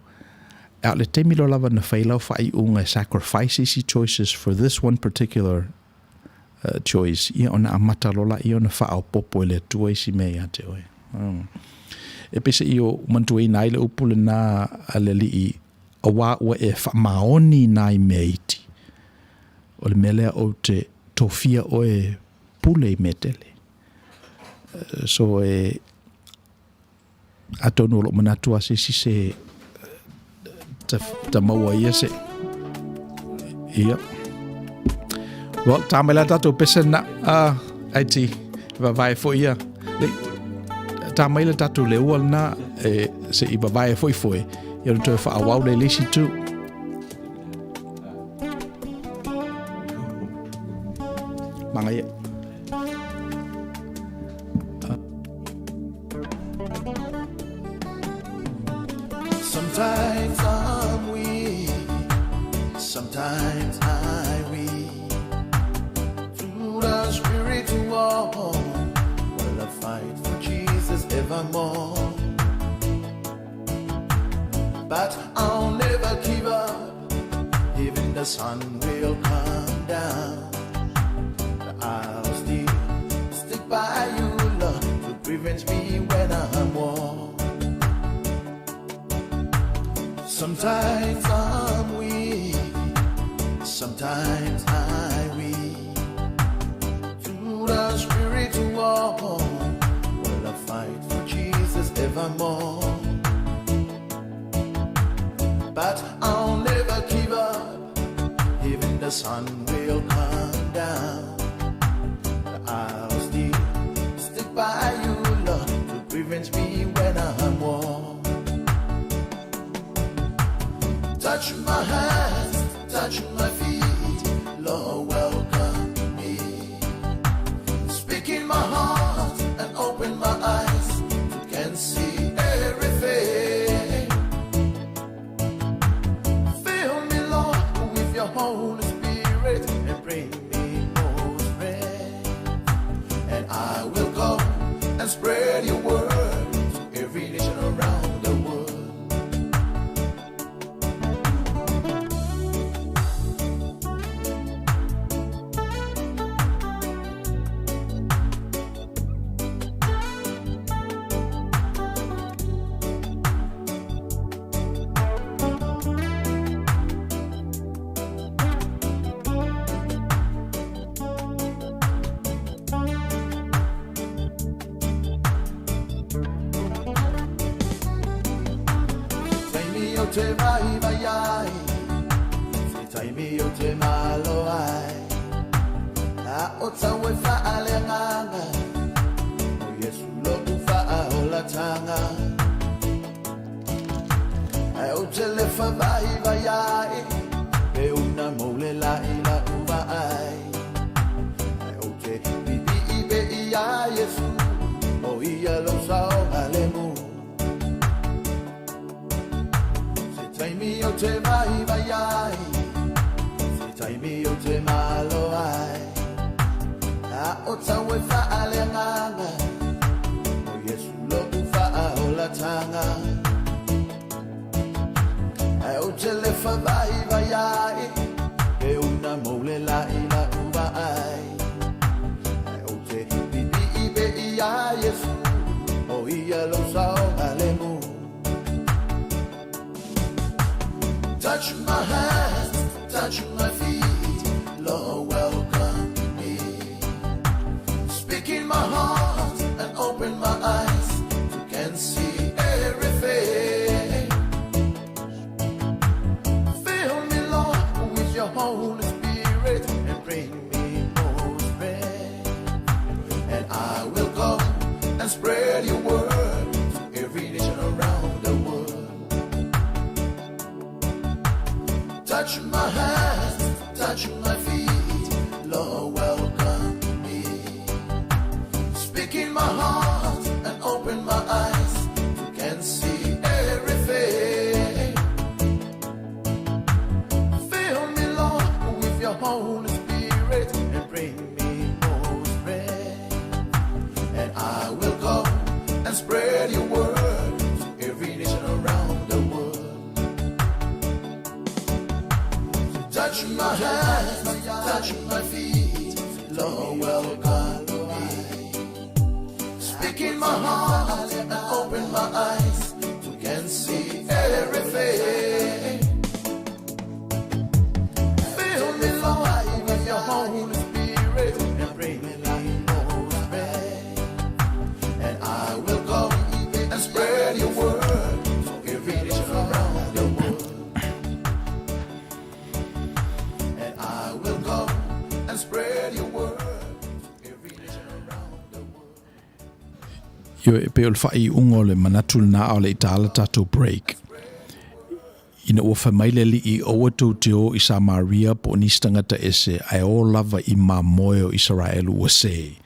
A o le taimi loa lava na fai lau faaiuga e sacrifice isi choices for this one particular choice, ia ona amata loa laia ona faaopoopo e le Atua isi mea ia te oe. E pei se i ou manatuaina ai le upu lena a le Alii, auā ua e faamaoni nai mea iti, o le mea lea ou te tofia oe e pule i mea tele. So e, atonu o lou manatu lava se isi se ta maua ia se ia well tā mai la tātou pese na ai ti vavae foi ia le tā mai la tātou le ua na e se i vavae foi foi ia ona toe whaawau le lisi tu. Mangaia. Sometimes I'm weak, sometimes I weep. Through the spiritual war, well, I fight for Jesus evermore. But I'll never give up, even the sun will come down. I'll still stick by you, Lord, to prevent me when I'm worn. Sometimes I'm weak, sometimes I weep. Through the spiritual war, well, I fight for Jesus evermore. But I'll never give up, even the sun will come down. I'll still stick by you, Lord, to prevent me when I'm worn. Touch my hands, touch my feet, Lord, welcome me. Speak in my heart and open my eyes to can see everything. Fill me, Lord, with your Holy Spirit and bring me more strength. And I will go and spread your word to every nation around the world. Taimi ou te vaivai ai, se taimi o te malo ai A o tau e whaalengaga O Yesu loku whaaholatanga Ai o te lefa vai vai ai Pe una mole la ila uva ai Ai o te bibi i be i a Yesu O ia lo sao alemu Se taimi o te vai vai ai Se taimi o te malo ai A o tau e whaalengaga O Yesu loku whaaholatanga Ai o te lefa vai vai ai Pe una mole la ila uva ai Ai o te bibi i be i a Yesu O ia lo sao alemu Touch my hands, touch my feet, Lord, welcome me. Speak in my heart and open my eyes to can see everything. Fill me, Lord, with your Holy Spirit and bring me more strength. And I will go and spread your word to every nation around the world. Touch my hands, touch my feet, Lord, welcome me. Speak in my heart and open my eyes to can see everything. Fill me, Lord, with your Holy Spirit and bring me more strength. And I will go and spread your word to every nation around the world. Touch my hands, touch my feet, Lord, welcome me. Speak in my heart and open my eyes to can see everything. Fill me, Lord, with your Holy Spirit and bring me more strength. And I will go and spread your word to every nation around the world. And I will go and spread your word to every nation around the world. Ioe, e pei o le faaiuga o le manatu lena a o le i ta la tatou break. Ina ua fai mai le Alii, Aua tou te o i Samaria po o nisi tagata ese, ae o lava i mamoe o Isaraelu ua sē.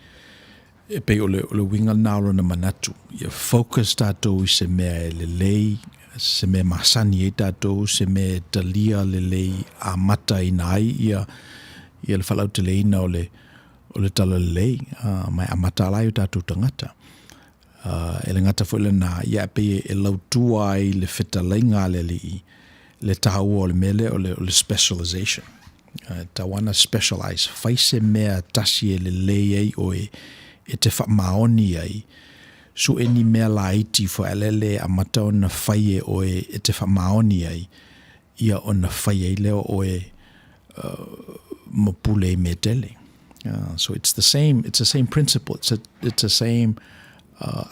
E pei o le, o le uiga lena o lona manatu, ia focus tatou i se mea e lelei, se mea e masani ai tatou, se mea e talia lelei amataina ai ia, ia le faalauteleina o le, o le talalelei, ma e amata ala ai o tatou tagata. E le gata foi lena, ia e pei e lautua ai le fetalaiga a le Alii le taua o le mea lea o le, o le specialization. E tatau ona specialize, fai se mea tasi e lelei ai oe e te faamaoni ai, sue ni mea laiti foi a le e amata ona fai e oe e te faamaoni ai, ia ona fai ai lea o oe ma pule i mea tele. So it's the same, it's the same principle, it's the same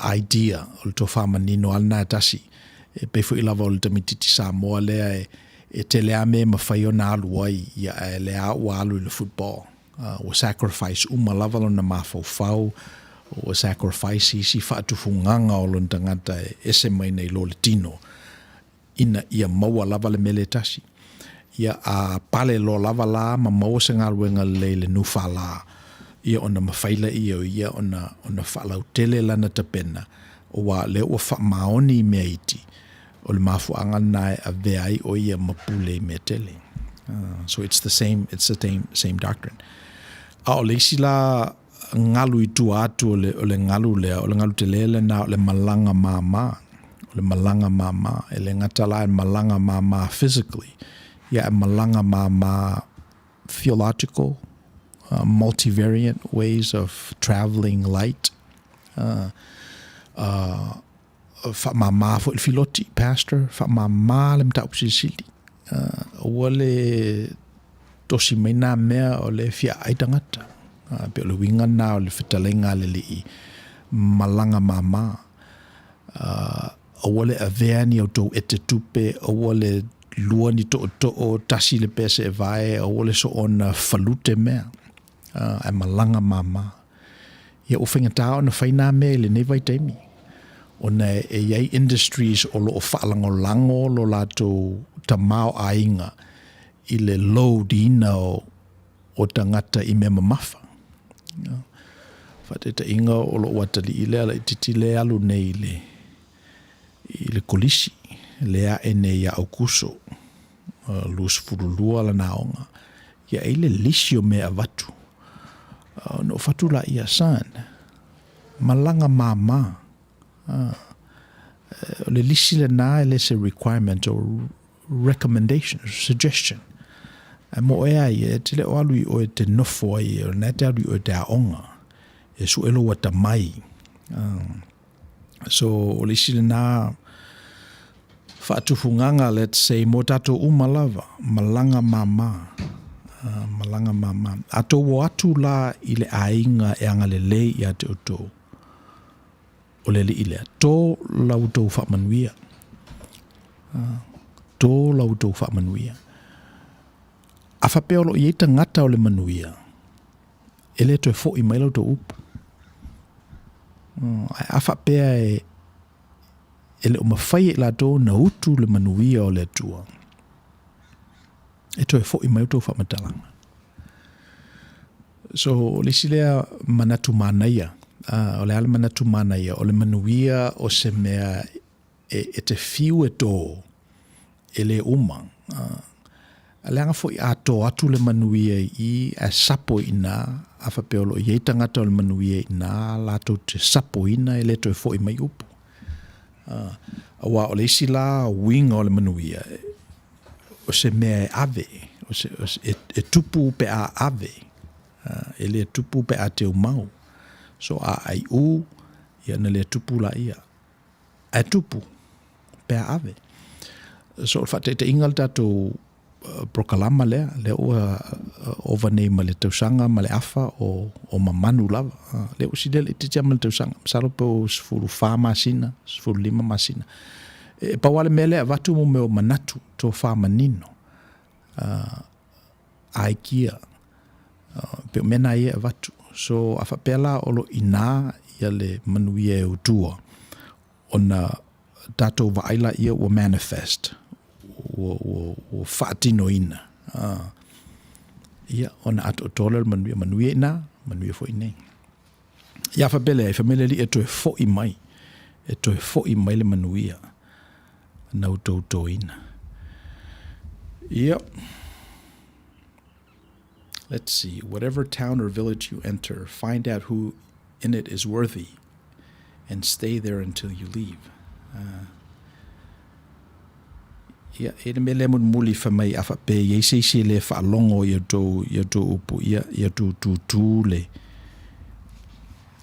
idea o le tofa manino a lena e tasi. E pei foi lava o le tamaitiiti Samoa lea e, e tele a mea e mafai ona alu ai, ia ae lea ua alu i le football. Ua sacrifice uma lava lona mafaufau, ua sacrifice isi faatufugaga o lona tagata e ese mai nei lo le tino, ina ia maua lava le mele tasi. Ia a pale loa lava la ma maua se galuega lelei i le NFL, ia ona mafai laia o ia ona ona faalautele lana tapena, aua o lea ua faamaoni i mea iti, o le mafuaaga lena e avea ai o ia ma pule i mea tele. So it's the same, it's the same, same doctrine. A o le isi la galu i tua atu o le, o le galu lea, o le galu tele lena o le malaga māmā. O le malaga māmā. E le gata la e malaga māmā physically, ia e malaga māmā theological, multivariant ways of travelling light. Faamāmā foi le filoti, pastor, faamāmā le mataupu silisili. Aua le tosi mai nā mea o le fia ai tagata. Pe o le uiga lena o le fetalaiga a le Alii, malaga māmā. Aua le avea ni a outou ete tupe, aua le lua ni tootoo, tasi le pea seevae, aua le soona falute mea, ae malaga māmā. Ia ua faigata ona fai na mea i lenei vaitaimi, ona e i ai industries o lo o faalagolago lo latou tamaoaiga i le load ina o tagata i mea mamafa. Faataitaiga o lou atalii lea laitiiti lea e alu nei i le kolisi, lea e ae nei ia Aukuso, 22 lana aoga. Ia e i ai le lisi o mea e avatu. Ona ou fai atu lea, son, malaga māmā. O le lisi lena e le se requirement o recommendation, suggestion. Ae mo oe lava ia, e te le o alu i o e te nofo ai, o lena e te alu i o e te aoga, e sue lou atamai. So, o le isi lena faatufugaga, let's say, mo tatou uma lava, malaga māmā, malaga māmā. A outou o atu la i le aiga e agalelei ia te outou, o le alii lea, to la outou faamanuia, to la outou faamanuia. A faapea o lo o i ai tagata o le manuia, e le toe foi mai la outou upu. Ae a faapea e le o mafai e i latou ona utu le manuia o le Atua, e toe foi mai outou faamatalaga. So, o le isi lea manatu manaia, o le a le manatu manaia, o le manuia o se mea e te fiu e tō, e le uma. A leaga foi a tō atu le manuia i i, ae sapo i ina, a faapea o lo o i ai tagata o le manuia i ina, latou te sapoina e le toe foi mai upu. Aua o le isi la uiga o le manuia, o se mea e ave, e tupu pe a ave, e le tupu pe a teumau. So a aiu, ia ona le tupu laia. Ae tupu pe a ave. So o le faataitaiga le tatou polokalama lea, lea ua ova nei ma le tausaga ma le afa o mamanu lava. Lea ua silia laitiiti lava ma le tausaga, masalo pe ua 14 masina, 15 masina. E pau lava le mea lea e avatu mo mea o manatu, tofa manino, aikia, pei o mea na ia e avatu. So a faapea la o lo o i ina le manuia e utua, ona tatou vaai laia ua manifest, ua faatinoina, ia, ona atoatoa lea o le manuia, manuia i ina, manuia foi i inei. Ia faapea lea, fai mai le Alii e toe foi mai, e toe foi mai le manuia na outou toina. Ia. Let's see, whatever town or village you enter, find out who in it is worthy and stay there until you leave. Ia, e le mea lea mulimuli fai mai a faapea e i ai se isi e le faalogo i a outou, i a outou upu, ia, ia outou tutū le,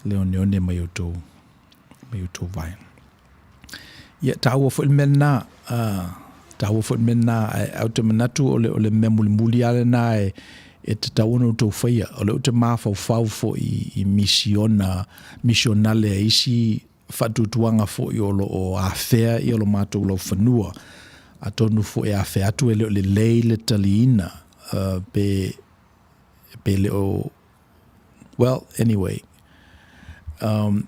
le oneone mai outou, mai outou vae. Ia, taua foi le mea lena, taua foi le mea lena, ae ou te manatu o le, o le mea mulimuli lava lena e, e tatau ona outou faia. O lea ou te mafaufau foi i, i misiona, misionale a isi faatuatuaga foi o lo o afea ia lo matou laufanua. Atonu foi e afea atu e le o lelei le taliina, pe, pe le o, well, anyway,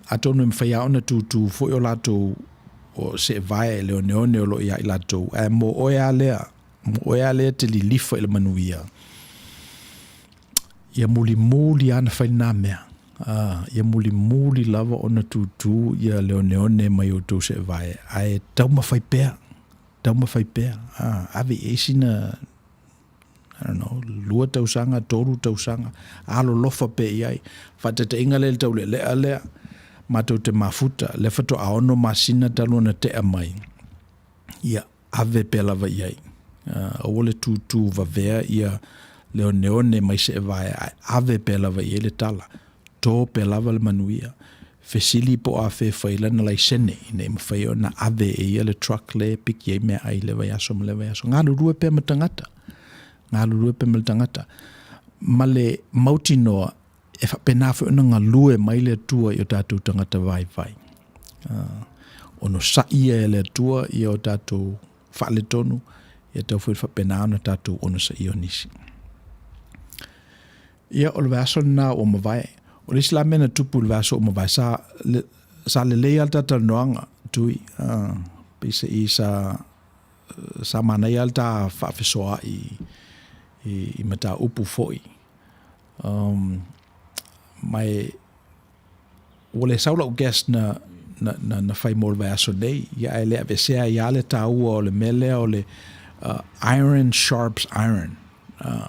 atonu e mafai lava ona tutū foi o latou o seevae i le oneone o lo o ia i latou, ae mo oe lava lea, mo oe lava lea e te lilifa i le manuia, ia mulimuli lava ona fai lena mea. Ia mulimuli lava ona tutū ia le oneone mai outou seevae, ae taumafai pea, taumafai pea, ave i ai sina, I don't know, 2 tausaga, 3 tausaga, alolofa pea i ai. Faataitaiga lea i le taulealea lea, matou te mafuta, lea faatoa 6 masina talu ona tea mai, ia ave pea lava i ai. Aua le tutū vavea ia le oneone mai seevae, ae ave pea lava i ai le tala. To pea lava le manuia. Fesili po o afea e fai ai lana laisene ina ia mafai ona ave e ia le truck lea e piki ai meaai i le vaiaso ma le vaiaso. Galulue pea ma tagata. Galulue pea ma le tagata. Ma le mautinoa e faapena foi ona galue mai le Atua i o tatou tagata vaivai. Onosaia e le Atua ia o tatou faaletonu. Ia tau foi faapena ona tatou onosaia o nisi. Ia, o le vaiaso lena ua mavae. O le isi la mea na tupu i le vaiaso ua mavae, sa, le, sa lelei lava le ta talanoaga, Tui, peiseai sa, sa manaia lava le ta faafesoaai i, i mataupu foi. Um, ma e, ua le sau lau guest na, na, na, na fai mo le vaiaso nei, ia ae le aveesea ai lava le taua o le mea lea o le uh, iron sharps iron. Uh,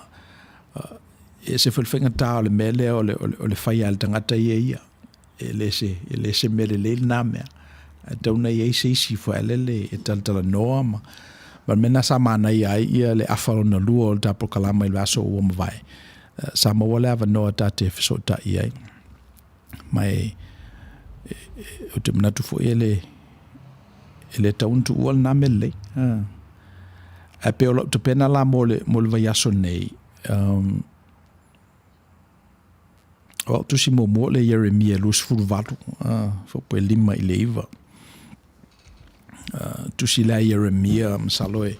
uh, e ese foi le faigata o le mea lea o le, o le, o le fai a le tagata ia ia. E le se, e le se mea lelei lena mea. Ae tatau ona i ai se isi foi lele e talatalanoa ma, ma le mea lena sa manaia ai ia le afa lona lua o le ta polokalama i le vaiaso ua mavae. Sa maua le avanoa ta te fesootai ai. Ma e, e, ou te manatu foi e le, e le tatau ona tuua lena mea lelei. Ae pei o lau tapena la mo le, mo le vaiaso nei, um, o au tusi muamua o le Ieremia 28, fuaipua e 5 i le 9. Tusi lea Ieremia, masalo e,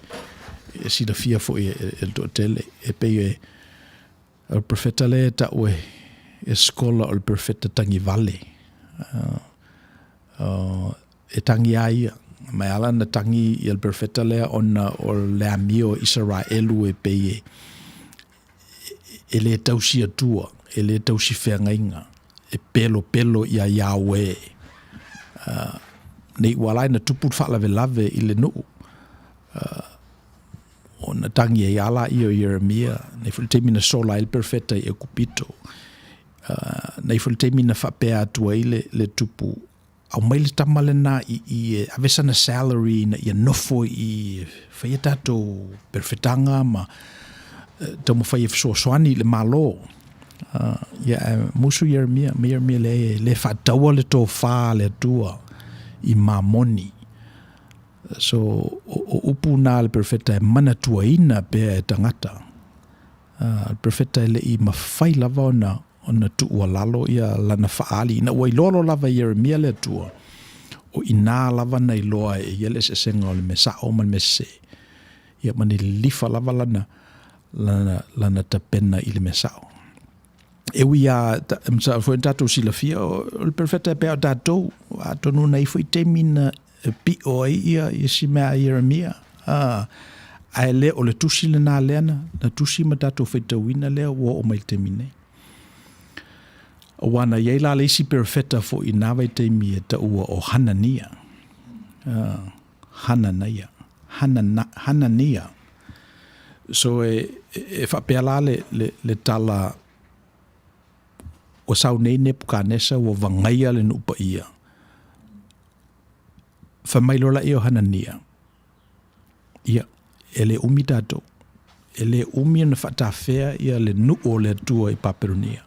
e silafia foi e, e le toatele, e pei e, o le profeta lea e tau e, e skola o le profeta tagivale. Uh, uh, e tagi a ia. Ma e ala na tagi ia le profeta lea ona o le amio o Isaraelu e pei e, e le tausi Atua, e le tausi feagaiga, e pelopelo iā Yahweh. Uh, nei ua ala ai na tupu le faalavelave i le nuu. Uh, ona tagi ai a laia o Ieremia, nei foi le taimi na sola ai le perofeta i Ekupito. Uh, nei foi le taimi na faapea atu ai le, le tupu, aumai le tama lena i, i e ave sana salary ina ia nofo i fai a tatou perofetaga ma eh, taumafai e fesoasoani i le Malo. Uh, ia e musu Ieremia, ma Ieremia le, le faataua le tofā a le Atua i mamoni. So, o, o upu na le perofeta e manatuaina pea e tagata. Uh, le perofeta e le'i mafai lava ona ona tuualalo ia lana faaali ina ua iloa loa lava e Ieremia le Atua, o i inā lava na iloa ai e ia le eseesega o le mea sao ma le mea sese, ia ma ni lilifa lava lana, lana, lana tapena i le mea sao. E ui a, ta, foi na tatou silafia, o, o le perofeta e pei a o tatou, atonu na i ai foi taimi na e piʻo ai ia, ia si mea a Ieremia, a, ae le o le tusi lenā lea na, na tusi ma tatou faitauina lea ua oo mai i le taimi nei. Aua na i ai la le isi perofeta foi i nā vaitaimi e taua o Hanania. Uh, Hananaia. Hanana, Hanania. So e, e faapea la le, le, le tala ua sau nei Nepukanesa ua vagaia le nuu paia. Fai mai loa laia o Hanania, Ia, e le umi tatou. E le umi ona faatafea ia le nuu o le Atua i Papelonia.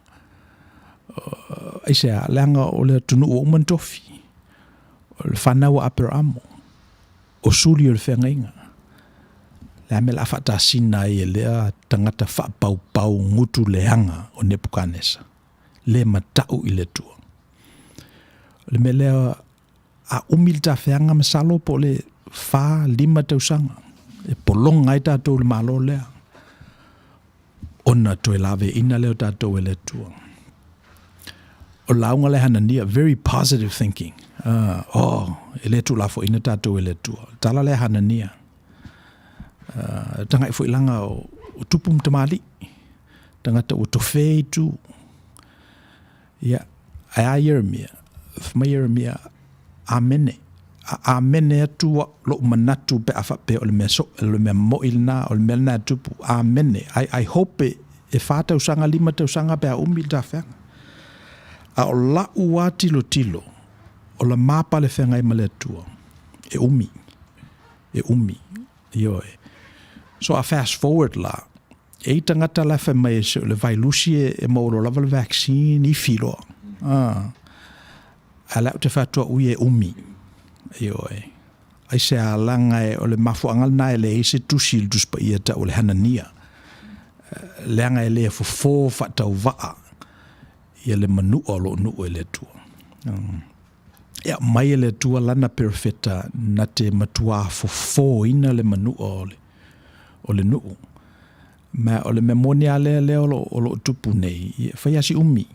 Uh, aisea, leaga o le atunuu ua uma ona tofi. O le fanau a Aperaamo, o suli o le feagaiga. Le a mea o le a faatasina ai e lea tagata faapaupau gutu leaga o Nepukanesa, le matau i le Atua. O le mea lea, a umi le tafeaga masalo po o le 4, 5 tausaga e pologa ai tatou i le Malo lea, ona toe laveina lea o tatou e le Atua. O le lauga lea Hanania, very positive thinking. Uh, oh, e le tuulafoaina tatou e le Atua. Tala lea Hanania. Uh, tagai foi laga o, o tupu ma tamalii. Tagata ua tofē i tu. Ia, ae a Ieremia? Fai mai Ieremia, Amene. A amene atu lo'u manatu pe a faapea o le mea so, o le mea mo'i lena, o le mea lena e tupu. Amene. I, I hope e, e whā tausaga, lima tausaga pe a umi le tafeaga. A o la'u a tilotilo, o la mapa le feagai ma le Atua, e umi, e umi, ioe. So a fast forward la, E i tagata la e fai mai e se o le vailusi e, e maua loa lava le vaccine ifi loa. Ah. Ae la ou te fai atu au ia e umi. Ioe. Aisea leaga e o le mafuaaga lena e leai se tusi i le Tusi Paia tau o le Hanania. Leaga e le fofo faatauvaa ia le manua o loo nuu e le Atua. E aumai e le Atua lana perofeta na te matuā fofōina le manua o le. o le nuu. Ma o le mea moni lava lea lea o lo, o lo o tupu nei, e fai lava si umi.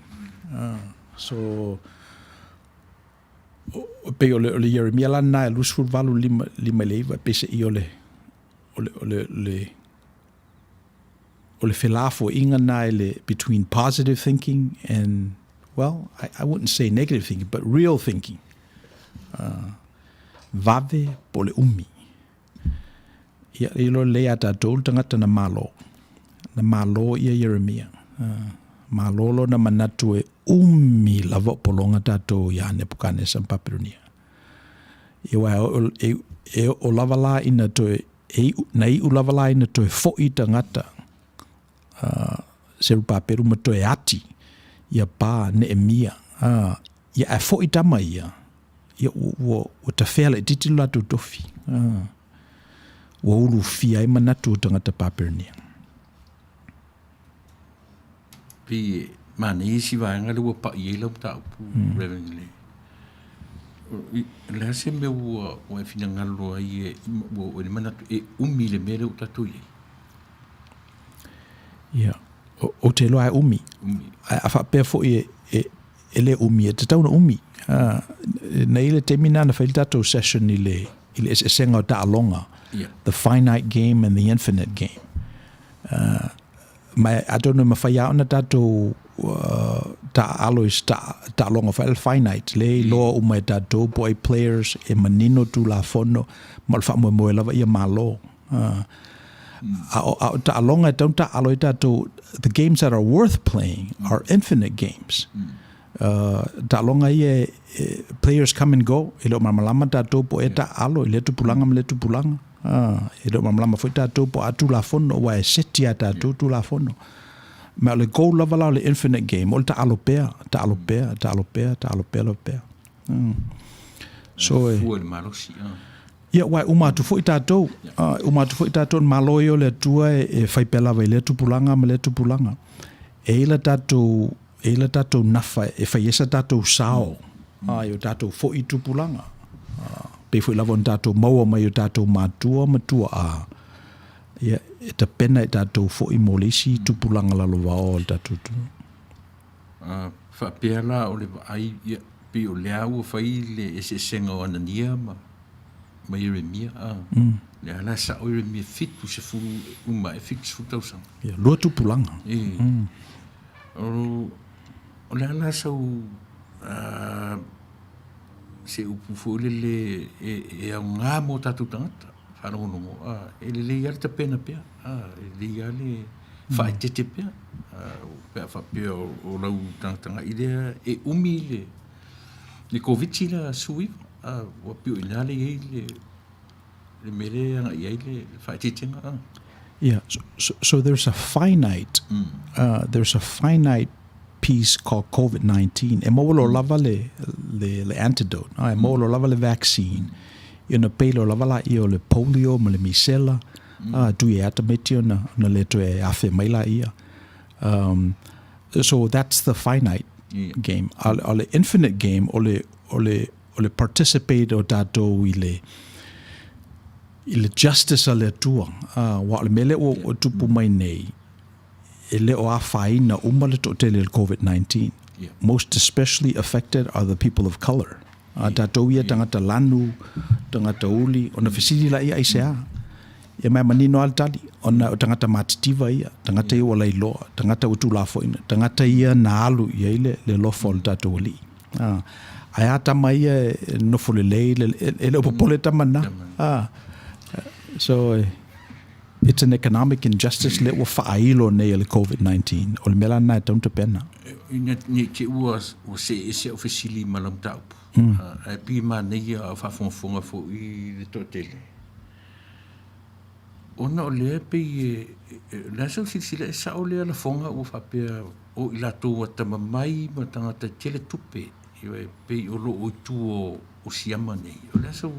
So, o, pei o le, o le Ieremia la lena e 28 5, 5 i le 9, peiseai o le, o le, o le, le, o le felafoaiga na i le between positive thinking and, well, I, I wouldn't say negative thinking, but real thinking. Vave po o le umi. Ia, e iloa lelei ia tatou le tagata na malo. Na malo ia Ieremia. Malo lona manatu e umi lava o pologa tatou iā Nepukanesa ma Papelonia. Ia aua e, e, e oo lava la ina toe, e iu, na iu lava la ina toe fo'i tagata Serupapelu ma toe ati ia pa Neemia. Ia ae fo'i tama ia, ia ua, ua, ua tafea laitiiti lo latou tofi. Ua ulufia ai manatu o tagata Papelonia. Pei e manaia isi vaega lea ua pa'i ai lau mataupu, Reverend le o le a se mea ua ua e finagalo ai e ua oo ai le manatu e umi le mea lea ua tatou i ai? Ia, ou te iloa e umi. Ae a faapea foi e, e, e le umi, e tatau ona umi. Na i ai le taimi lena na fai le tatou session i le, i le eseesega o taaloga. Yeah. The finite game and the infinite game. Ma atonu e mafai lava ona tatou taaalo i se taaloga foi le finite, lea e iloa uma e tatou po o ai players, e manino Tulafono, ma o le faamoemoe lava ia malo. A o, a o taaloga e tatau ona taaalo ai tatou, the games that are worth playing are infinite games. Taaloga ia e, players come and go, e le o malamalama tatou po o ea taaalo i lea tupulaga ma lea tupulaga. E le o malamalama foi tatou po o a Tulafono, aua e seti lava e tatou Tulafono. Ma o le goal lava la o le infinite game, o le taaalo pea, taaalo pea, taaalo pea, taaalo pea lava pea. So, e, Fua i le malosi. Ia, aua e uma atu foi tatou, e uma atu foi tatou, o le Malo ia o le Atua e fai pea lava i lea tupulaga ma lea tupulaga. E i ai la tatou, e i ai la tatou nafa e fai ai sa tatou sao i o tatou foi tupulaga. Pei foi lava ona tatou maua mai i o tatou matua ma tuaa, ia, e tapena i tatou foi mo le isi tupulaga lalovaoa o le tatou atunuu. Faapea la o le vaai, ia, pei o lea ua fai le eseesega o Anania ma, ma Ieremia. A, lea la e sao Ieremia 70, uma ae 70 tausaga. Ia, lua tupulaga. E. O, o le a la sau se upu foi lele e, e aoga mo tatou tagata faalogologo, a, e lelei lava le tapena pea, a, e lelei lava le faaeteete pea, pe a faapea o lau tagatagai lea e umi le, le Koviti la 19, a, ua pei o i ina lea e i ai le, le mea lea e agai i ai le faaeteetega. A. Yeah, so, so, so there's a finite, there's a finite piece called COVID-19. E maua loa lava le, le, le antidote, e maua loa lava le vaccine. Ia ona pei loa lava laia o le polio ma le misela, a, tui e ata meti ona, ona le toe afe mai laia. So that's the finite game. A o le infinite game, o le, o le, o le participate o tatou i le, i le justice a le Atua. Aua o le mea lea ua tupu mai nei, e le o afaina uma le toatele i le COVID-19. Most especially affected are the people of colour. A tatou ia tagata lanu, tagata uli, ona fesili laia aisea? Ia ma e manino lava le tali, ona o tagata matitiva ia, tagata ia ua lailoa, tagata ua tulafoina, tagata ia na alu i ai le alofa o le tatou Alii. Ae a tama ia e nofo lelei, e le o popole tama na. So, it's an economic injustice lea ua faailo nei e le COVID-19. O le mea la lena e tatau ona tapena. Ina ne i te i ua see ese au fesili ma lau mataupu, ae pei e manaia a o faafogafoga foi le toatele. Ona o lea e pei e, o le a sau silasila e sao lea lafoga ua faapea o i latou atamamai ma tagata e tele tupe, e pei o lo o i tua o siama nei. O le a sau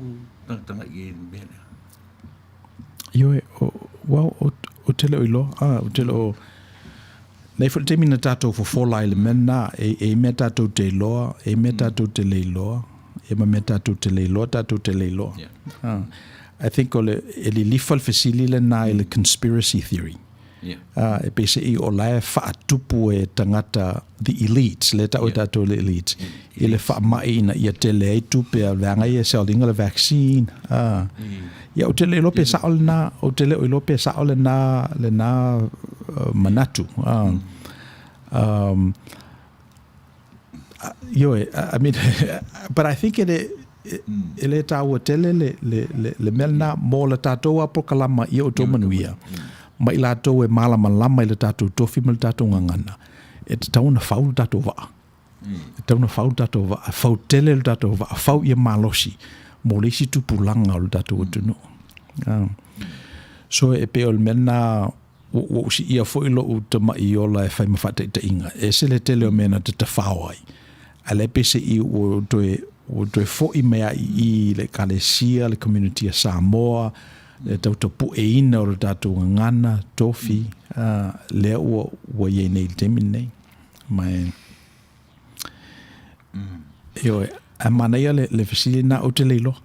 tagatagai i ai i le mea lea? Ioe, well, ou te le o iloa, ou te le o... Nei foi le taimi na tatou fofola ai i le mea lena, e i ai mea tatou te iloa, e i ai mea tatou te le iloa, ia ma mea tatou te le iloa, tatou te le iloa. I think o le, e lilifa le fesili lena i le conspiracy theory. Yeah. E peiseai o la e faatupu e tagata, the elites, lea e tau e tatou le elites, i le faamai ina ia tele ai tupe a vaega ia e sell ina le vaccine. Ia, ou te le iloa pe sao lena, ou te le o iloa pe sao lena, lena manatu. Ioe, I mean, but I think e le, e le tāua tele le, le, le, le mea lena mō la tātou a polokalama i o outou manuia, ma i latou e mālamalama i le tātou tofi ma le tātou gagana, e tatau ona fau le tātou vaa. E tatau ona fau le tātou vaa, fau tele le tātou vaa, fau ia malosi mō le isi tupulaga o le tātou atunuu. So e pei o le mea lena Ua ou siia foi loʻu tamaʻi ola e fai ma faataitaiga, e ese le tele o mea na te tafao ai, a lea peiseʻi ua toe, ua toe foʻi mai a i i i le Ekalesia, le community a Samoa, le tautapuʻeina o le tatou gagana, tofi, a, lea ua, ua i ai nei i le taimi lenei. Ma e, Ioe, ae manaia le, le fesili lena ou te le iloa.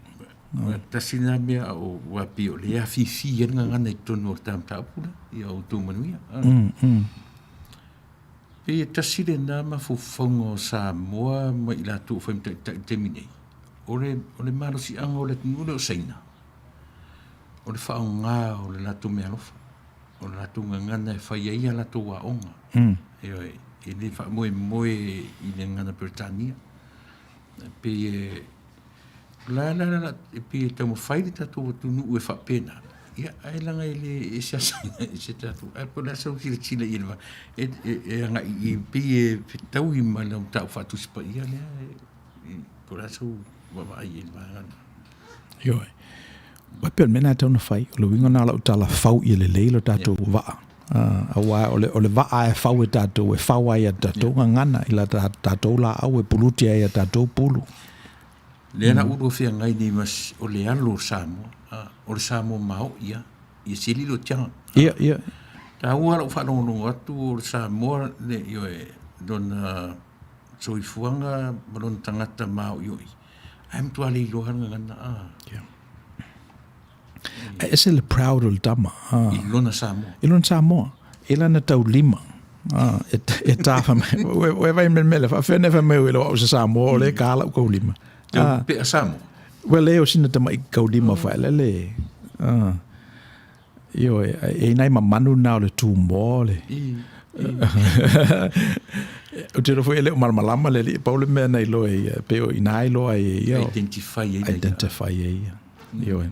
Tasi lena mea a o ua pei o le afifi ai le gagana i totonu o le ta mataupu lea, ia outou manuia. Pei e tasi lena mafaufauga o Samoa ma i latou o fai ma taitai i le taimi nei, o le, o le malosiaga o le atunuu lea o Saina, o le faaaoga o le latou meaalofa. o le latou gagana e fai ai a latou aoga. Ioe, e le faamoemoe i le gagana Peretania. E pei e, la la la, e pei e taumafai le tatou atunuu e faapena, ia, ae leaga e le ese a Saina i se tatou, ae po o le a sau silasila i le, e, e, e agai i, pei e fetaui ma le mataupu faatusi paia lea, e, po o le a sau vaavaai i le vaega lena. Ioe. Ua pei o le mea lena e tatau ona fai. O le uiga lena o lau tala fau ia lelei lo tatou vaa. Aua o le, o le vaa e fau e tatou, e fau ai a tatou gagana i la tatou laau e puluti ai a tatou pulu. Lea la ua feagai nei ma o le alo o Samoa, o le Samoa maoi lava, ia sili lo tiaga. Ia, ia. Taua lou faalogologo atu o le Samoa, le, ioe, lona soifuaga ma lona tagata maoioi. Ae matua le iloa le gagana a. Yeah. Ae ese le proud o le tama. Ah. I lona Samoa. I lona Samoa. E lana taulima. Ah, e, e tāwha mai. Ue vai mele mele. Whawhene wha mai ue au se Samoa o le ka lau kaulima. Ah. Pea Samoa. Well, leo sina tama i kaulima oh. whaelele. Ah. Ioe, e inai mamanu na o le tūmoa le. Ou te iloa foi e le o malamalama le alii, pau le mea na iloa e ia, pei o ina iloa ai e ia. Identify e ia. Identify e ia. Ioe.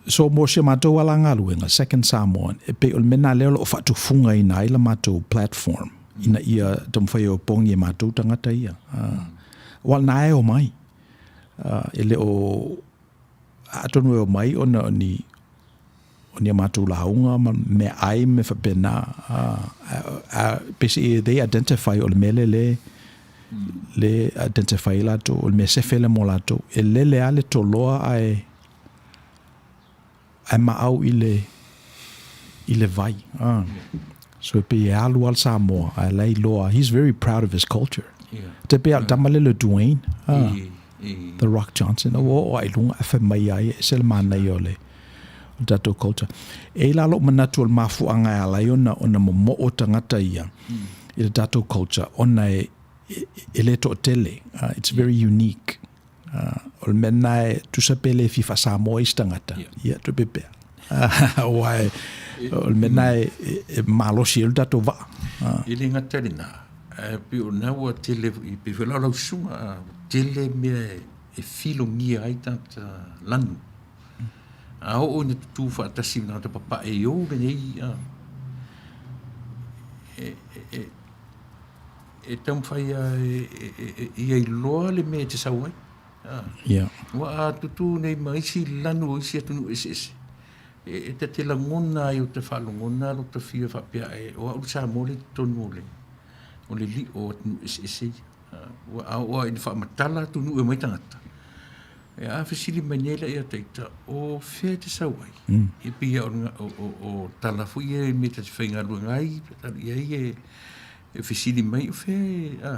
So mo si a matou ala galuega, Second Samoan, e pei o le mea na lea o lo o faatufugaina ai la matou platform, ina ia taumafai e opogi e matou tagata ia. Aua o lena e omai, e le o Atonu e omai ona o ni o ni a matou lauga ma meaai ma mea faapena, a basically they identify o le mea lea le le identify ai latou, o le mea sefe lea mo latou. E lele lava le toloa ae ae maau i le i le vai. So e pei e alu lava le Samoa ae la e iloa, he's very proud of his culture. Te pei a o le tama lea le Dwayne, The Rock Johnson, ua oo lava i luga ae fai mai lava ia, e ese le manaia o le tatou culture. E i ai la lou manatu o le mafuaaga e ala ai ona ona momoo tagata ia i le tatou culture ona e e le toatele, it's very unique. O le mea lena e tusa pe le fia faa-Samoa isi tagata, ia tupe pea. Aua e, o le mea lena e, e malosi ai lo tatou vaa. E le gata i lena, ae pei o lena ua tele, pei foi la o lau susuga, ua tele mea e filogia ai tagata lanu. A oo ina tutū faatasi ma tagata papae i ou lenei, e, e, E taumafai lava ia iloa le mea e te sau ai. Yeah. Ua a tutū nei ma isi lanu o isi atunuu eseese, e ta te lagona ai o te faalogona lo ta fia faapea e o au le Samoa lea i totonu o le o le liʻo o atunuu eseese ia. Ua a oo lava ina faamatala atunuu e omai tagata, e a fesili mai nei la ia te ita, o fea e te sau ai? E pei o, o, o tala foi ia i mea ta te faigaluega ai, i ai e, E fesili mai o fea e, a,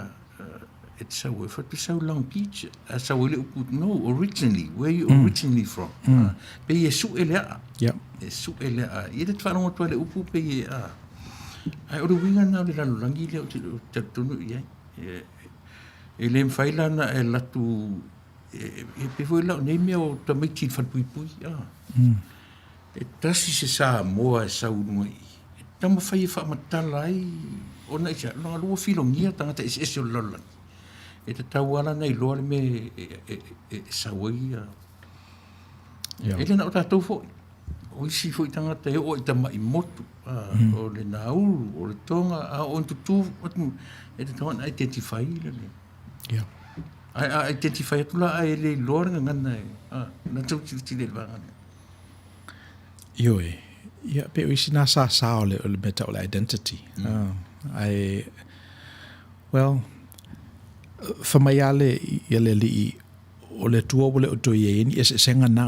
e te sau ai, fai atu sau Long Beach, a sau ai le upu, no, originally, where you originally from. Pei e su'e le a'a. E su'e le a'a. Ia te faalogo atu ai le upu pei e a. Ae o le uiga lena o le lalolagi lea ou te talitonu i ai. E le mafai la ona e alu atu, e pei foi la o nei mea o tamaiti i le falepuipui, a. E tasi se Samoa e sau i luga i i, e taumafai e faamatala ai ona i se a, ona ua filogia tagata eseese o le lalolagi. E tatau lava la ona iloa le mea e sau ai ia. E le na o tatou foi. O isi foi tagata e oo i tamai motu, o le Nauru, o le Tonga, a oo ina tutū atu, e tatau ona identify le mea. Ae a identify atu la ae le iloa le gagana e, na tau tilotilo i le vaega lea. Ioe, ia pei o isi na sāsā o le, o le mea tau o le identity. Ae, well, fai mai lava le, ia le alii, o le Atua ua le o toe i ai ni eseesega na.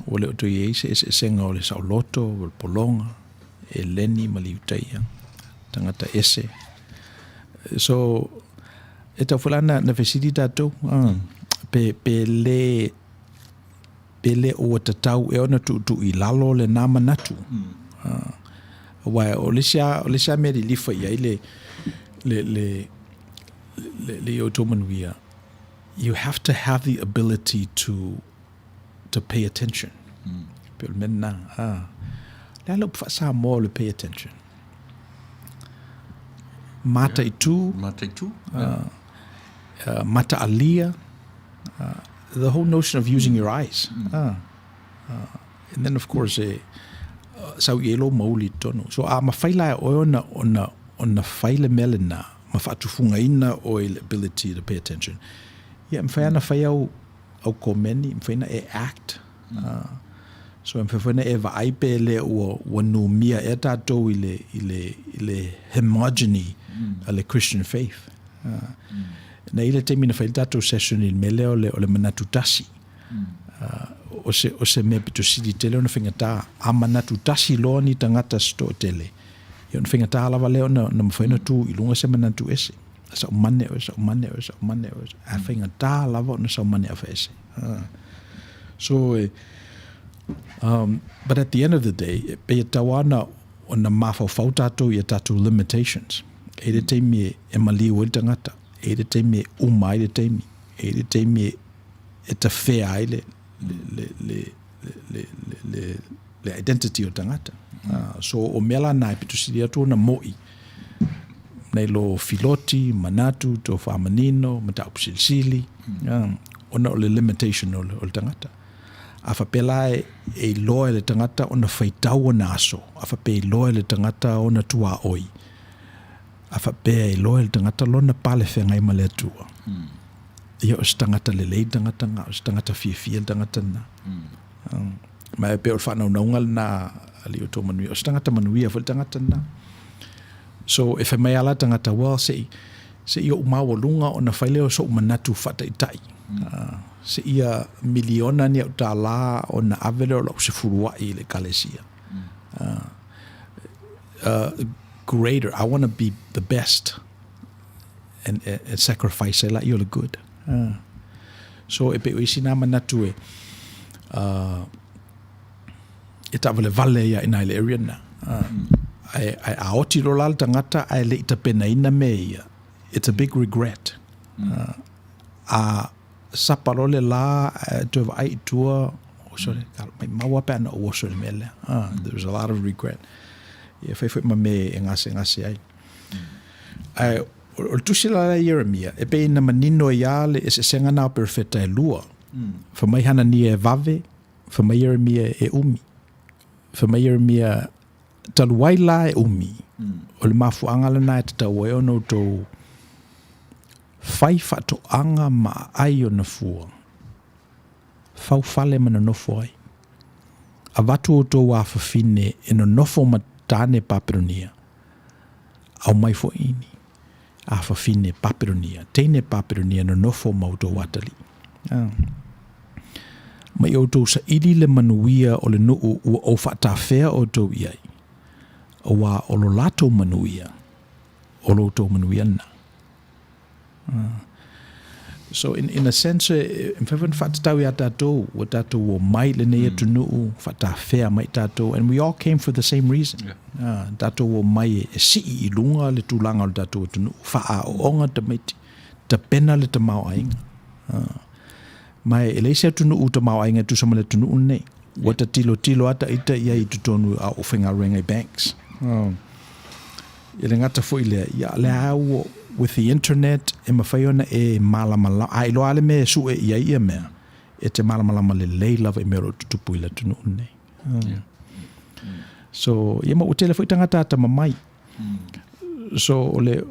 Ua le o toe i ai se eseesega o le saoloto, o le pologa, Eleni ma le Iutaia, tagata ese. So, e tau foi la na, na fesili tatou, pe, pe le, pe le ua tatau ea ona tuutuu i lalo lena manatu. Aua o le isi lava, o le isi lava mea e lilifa i ai le, le, le, le, le outou manuia, you have to have the ability to, to pay attention. Pei o le mea lena. O le a le upu faa-Samoa o le pay attention? Mataitu. Mataitu. Mataalia. The whole notion of using your eyes. And then of course e sau i ai lou mauli i totonu. So a mafai la e oe ona, ona, ona fai le mea lena ma faatufugaina oe i le ability to pay attention, ia e mafai lava ona fai au, au komeni, e mafai ona e act. So e mafai foi ona e vaai pe le ua, ua numia ea tatou i le, i le, i le homogeny a le Christian faith. Na i ai le taimi na fai ai le tatou session i le mea lea o le, o le manatu tasi. O se, o se mea pito sili tele ona faigata. A manatu tasi loa ni tagata se toatele, ia ona faigata lava lea ona, ona mafai ona tu i luga se manatu ese. Saumane oe, saumane oe, saumane oe. Ae faigata lava ona saumane afaese. So, but at the end of the day, e pei e tatau lava ona, ona mafaufau tatou i a tatou limitations. E i ai le taimi e maliu ai le tagata, e i ai le taimi e uma ai le taimi, e i ai le taimi e e tafea ai le, le, le, le, le, le, le identity o le tagata. So o mea la na e pito sili atu ona mo'i nei lo filoti, manatu, tō whāmanino, mataupu silisili, ona o le limitation o le, o le tagata. A faapea la e, e iloa e le tagata ona faitau ona aso, a faapea e iloa e le tagata ona tuaoi, a faapea e iloa e le tagata lona pale feagai ma le Atua. Ia o se tagata lelei le tagata lena, o se tagata fiafia le tagata lena. Ma e pei o le faanaunauga lena a alii o outou manuia, o se tagata manuia foi le tagata lena. So e fai mai lava la le tagata, well, se i, se i ou maualuga ona fai lea o so'u manatu faataitai. Seia miliona ni au tālā ona ave lea o la'u sefulua'i i le Ekalesia. Greater, I want to be the best. And, and sacrifice ai laia o le good. So e pei o isi nā manatu e, e taavalevale ai a i ina i le area lena. Ae, ae a oti loa la le tagata ae le i tapenaina mea ia, it's a big regret. A sapa loa le la ae toe vaai i tua, oh sorry, maumau lava pe ana ou oso i le mea lea. There's a lot of regret. Ia e fai foi ma mea e gasegase ai. Ae o le tusi la lea Ieremia, e pei na manino ai lava le eseesega na o perofeta e lua. Fai mai Hanania e vave, fai mai Ieremia e umi. Fai mai Ieremia, talu ai la e umi, o le mafuaaga lena e tatau ai ona outou fai faatoaga ma aai ona fua, fau fale ma nonofo ai. Avatu outou afafine e nonofo ma tane Papelonia, aumai foi ni afafine Papelonia, teine Papelonia nonofo ma outou atalii. Ma i outou saili le manuia o le nuu ua ou faatafea outou i ai, auā o lo latou manuia, o lo outou manuia lena. So in, in a sense, e mafai foi ona faatatau iā tatou, ua tatou omai i lenei atunuu, faatafea mai tatou, and we all came for the same reason. Yeah. Tatou omai e sii i luga le tulaga o le tatou atunuu, faaaooga tamaiti, tapena le tamaoaiga. Ma e leai se atunuu tamaoaiga e tusa ma le atunuu lenei. Ua ta tilotilo lava ita i ai i totonu a o faigaluega i banks. E le gata foi i lea, ia lea lava ua, with the internet, e mafai ona e malamalama, a iloa lava le mea e sue i ai ia mea, e te malamalama lelei lava i mea o lo o tutupu i le atunuu lenei. So, ia ma ua tele foi tagata atamamai. So, o le,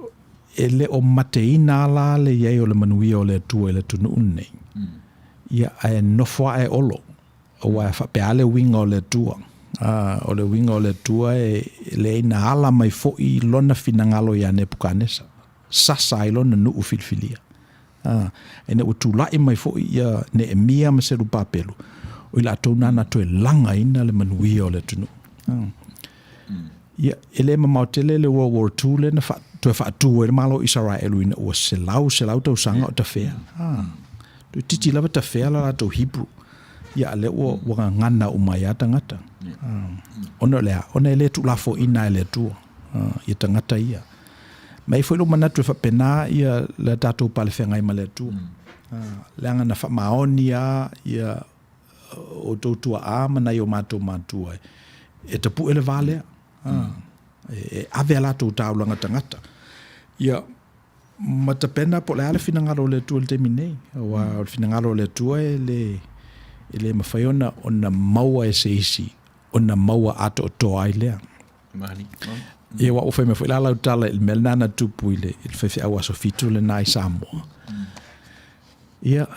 e le o mateina lava la le i ai o le manuia o le Atua i le atunuu lenei. Ia, ae nofo ae Olo, aua e faapea lava le uiga o le Atua. O le uiga o le Atua e leai na ala mai foi lona finagalo ia Nepukanesa, sasa ai lona nuu filifilia. Ina ua tulai mai foi ia Neemia ma Serubabelu, o i latou na na toe lagaina le manuia o le atunuu. Ia, e le mamao tele le World War II lea na toe faatu ai le Malo o Isaraelu ina ua selau selau tausaga o tafea. Toeitiiti lava tafea la latou Hebrew. Ia, a lea ua, ua gagana uma ai lava tagata. Ona o le a? Ona e le tuulafoaiina e le Atua ia tagata ia. Ma e i ai foi lou manatu e faapena ia le tatou palefeagai ma le Atua. Leaga na faamaoni lava ia outou tuaa ma nai o matou matua e tapue le va lea. E ave a latou taulaga tagata. Ia, ma tapena po o le a le finagalo o le Atua i le taimi nei. Aua o le finagalo o le Atua e le, e le mafai ona, ona maua e se isi, ona maua atoatoa ai lea. Ia, aua ua fai mai foi la lau tala i le mea lena na tupu i le, i le faifeau Aso Fitu lena i Samoa. Ia,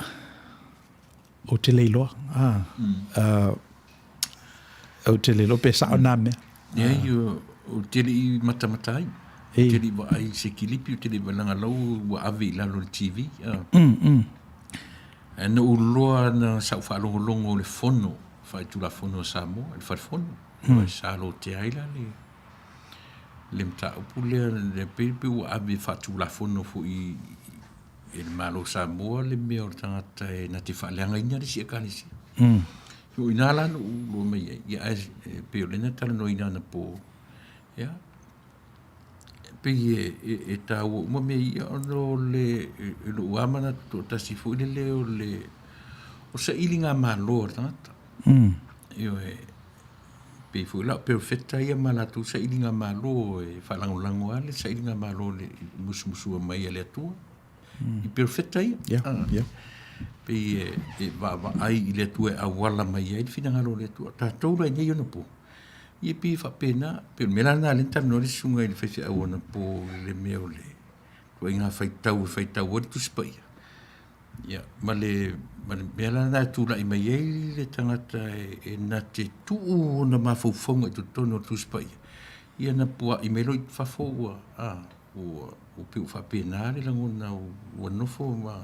Ou te le iloa. Ah. Ou te le iloa pe sao nā mea. Leai, ou te le i matamata ai. Ou te le i vaai i se kilipi, ou te le i vaai, leaga la ua ave i lalo o le TV. Ae na ou iloa na sa ou faalogologo i le fono faitulafono a Samoa, i le fale fono. Sa lotea ai la le le mataupu lea, le pei pei ua ave faatulafono foi e le Malo o Samoa le mea o le tagata e na te faaleagaina le isi Ekalesia. O i ina la na ou iloa mai ai, ia ae e pei o lea na talanoaina anapo, ia, e pei e, e, e taua uma mea ia ona o le, i lou lava manatu toatasi foi lele o le, o sailigamalo a le tagata. Ioe, pei foi la o perofeta ia ma latou sailigamalo e faalagolago lava le sailigamalo i le musumusu mai a le Atua i perofeta ia. Yeah, yeah. Pei e, e vaavaai i le Atua e auala mai ai le finagalo o le Atua. Tatou la i nei onapo, ia pei e faapena, pei o le mea la lena lea na talanoa ai le susuga i le faifeau anapo i le mea o le ituaiga faitau e faitau ai le Tusi Paia. Ia, ma le, ma le mea la lena e tulai mai ai le tagata e, e na te tuu ona mafaufauga i totonu o le Tusi Paia, ia na pua'i mai loa i fafo ua, a, ua, ua pei ua faapena le lagona ua nofo ma,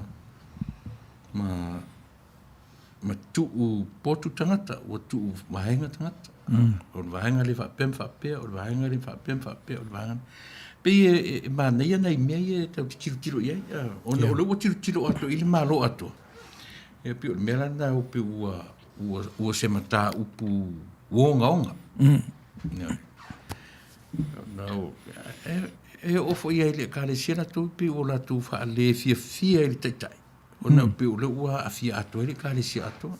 ma, ma tuu potu tagata, ua tuu vaega tagata. O le vaega lea faapea ma faapea, o le vaega lea faapea ma faapea, o le vaega Pei e, e manaia nai mea ia e tatou te tilotilo i ai, ona o lea ua tilotilo atoa i le Malo atoa. Ia pei o le mea la lena pei ua, ua, ua se mataupu ogaoga. Ia. Na, e, e oo foi i ai le Ekalesia latou pei ua latou faalefiafia i le taitai. Ona pei o lea ua aafia atoa ai le Ekalesia atoa.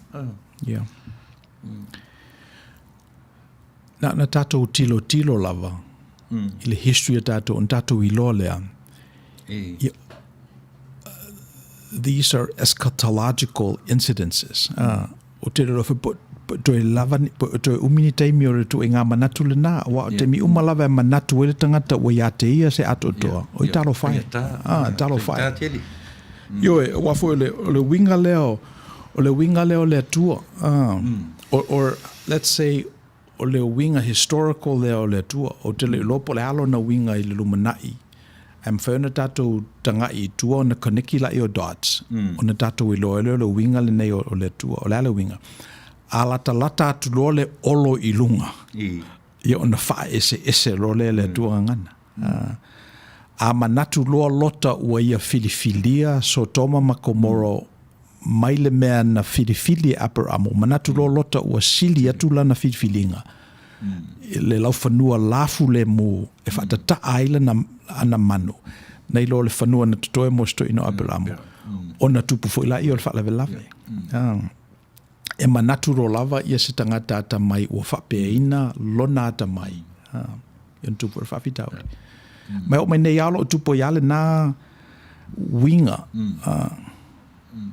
Yeah. Na, na tatou tilotilo lava i le history a tatou, ona tatou iloa lea. E. Ia, these are eschatological incidences. O te rero foi po, po toe lava ni, po toe umi ni taimi o le tuaiga manatu lena, aua o taimi uma lava e manatu ai le tagata ua ia te ia se atoatoa, oi talofa e. Ah, talofa e. Ioe, aua foi o le, o le uiga lea o, o le uiga lea o le Atua. Or, or let's say, o le uiga historical lea o le Atua. Ou te le iloa po o le a lona uiga i le lumanai, ae mafai ona tatou tagai i tua ona koneki laia o dots, ona tatou iloa ai lea o le uiga lenei o le Atua. O le a le uiga? A latalata atu loa le olo i luga, ia ona faaeseese loa lea e le Atua gagana. A manatu loa Lota ua ia filifilia Sotoma ma Komoro mai le mea na filifili e Aperamo, manatu loa Lota ua sili atu lana filifiliga i le laufanua lafulemu e faatataa ai lana ana manu, nai lo le fanua na totoe mo si toeaina o Aperamo, ona tupu foi laia o le faalavelave. E manatu loa lava ia se tagata atamai ua faapeaina lona atamai, ia ona tupu foi le faafitauli. Ma e oo mai nei lava o lo o tupu ai lava lena uiga,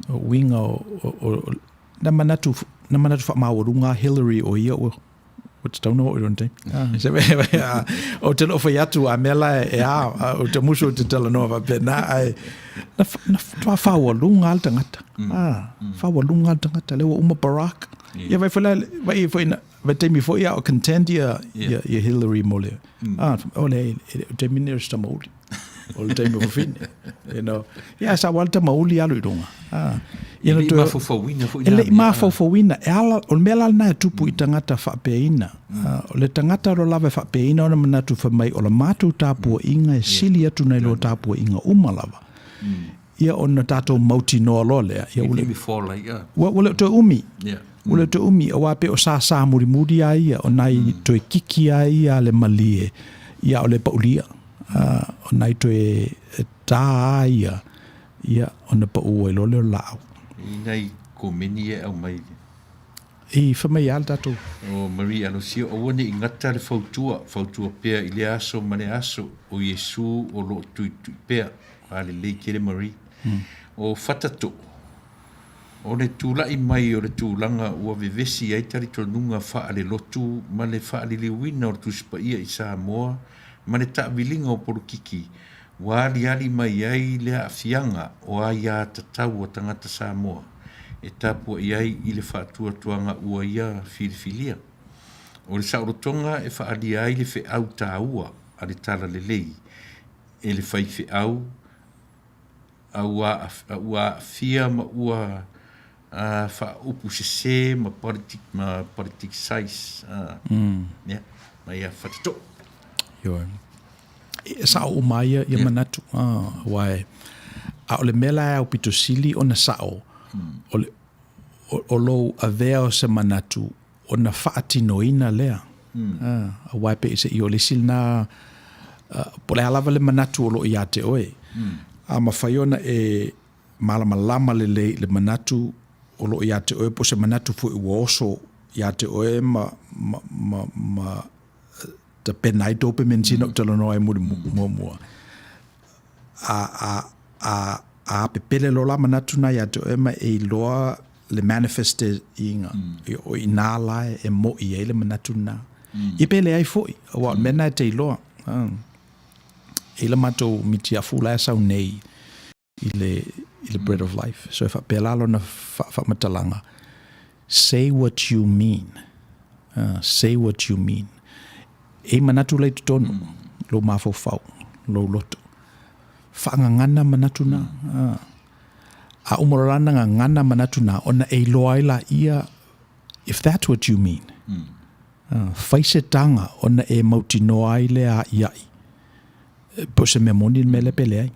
uiga o na manatu, na manatu faamaualuga Hillary o ia ua ua tatau ona oo i lona taimi. Ou te le o fai atu a mea la e a, ou te musu ou te talanoa faapena, ae na, na faatoa faualuga lava le tagata. Faualuga lava le tagata, lea ua uma Barack. Ia vai foi la, vai foi na, vai taimi foi a o contend ia, ia, ia Hillary mo le, o le, o taimi nei o se tamauli. O le taimi o fafine. You know. Ia, sa wale tamauli alu i luga. Ia, e le i mafaufauina foi. E le i mafaufauina. E ala, o le mea la lena e tupu i tagata faapeaina. O le tagata lo lava e faapeaina ona manatu fai mai o la matou tapuaiga e sili atu nai lo tapuaiga uma lava. Ia ona tatou mautinoa loa lea. Ia, ua le, ua le o toe umi. Ua le o toe umi, aua pei o sasa mulimuli lava ia, o nai toe kiki lava ia a le malie, ia o le paulia. O nai toe ta lava ia, ia ona pau ai loa lea o le laau. I nai komeni ia e aumai. I fai mai lava le tatou. O Marie Alosio, aua ne i gata le fautua, fautua pea i lea aso ma lea aso, o Iesu o lo o tuitui pea. A lelei tele Marie. O Fatato, o le tulai mai o le tulaga ua vevesi ai talitonuga faalelotu ma le faaliliuina o le Tusi Paia i Samoa ma le taaviliga o polokiki ua aliali mai ai le aafiaga o aia tatau a tagata Samoa e tapuai ai i le faatuatuaga ua ia filifilia. O le saolotoga e faaalia ai le feau taua a le Talalelei e le faifeau a ua aafia ma ua faaupu sese ma politicise ia ma ia Fatatoo. Ioe. E sao uma ia ia manatu aua e a o le mea la e aupito sili ona sao o le o lou avea o se manatu ona faatinoina lea. Aua e pei se i o le isi lena, po o le a lava le manatu o lo o ia te oe, a mafai ona e malamalama lelei i le manatu o lo o ia te oe, po o se manatu foi ua oso ia te oe ma, ma, ma, ma tapena ai dopamine sina ou talanoa ai muamua. A, a, a, a pepele loa la manatu na ia te oe ma e iloa le manifest-iga, o i inā la e mo'i ai le manatu lena. Ia pe leai foi, aua o le mea lena e te iloa. E i le matou mitiafu la e sau nei i le, i le Bread of Life. So e faapea la lona faamatalaga, say what you mean. Say what you mean. E i manatu la i totonu, lou mafaufau, lou loto. Faagagana manatu na. A uma loa la ona gagana manatu na, ona e iloa ai laia, if that's what you mean, fai se taga ona e mautinoa ai le a'ia'i, po o se mea moni le mea lea pe leai.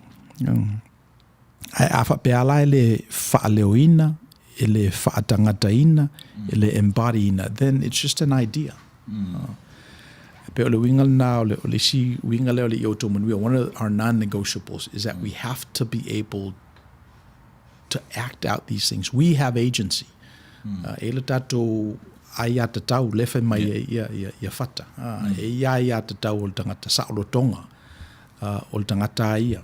Ae a faapea la e le faaleoina, e le faatagataina, e le embody-ina, then it's just an idea. E pei o le uiga lena, o le, o le isi uiga lea o le i outou manuia, one of our non-negotiables is that we have to be able to act out these things. We have agency. E le tatou aiatatau le fai mai ai ia, ia, ia fata. E ia aiatatau o le tagata saolotoga, o le tagata a ia.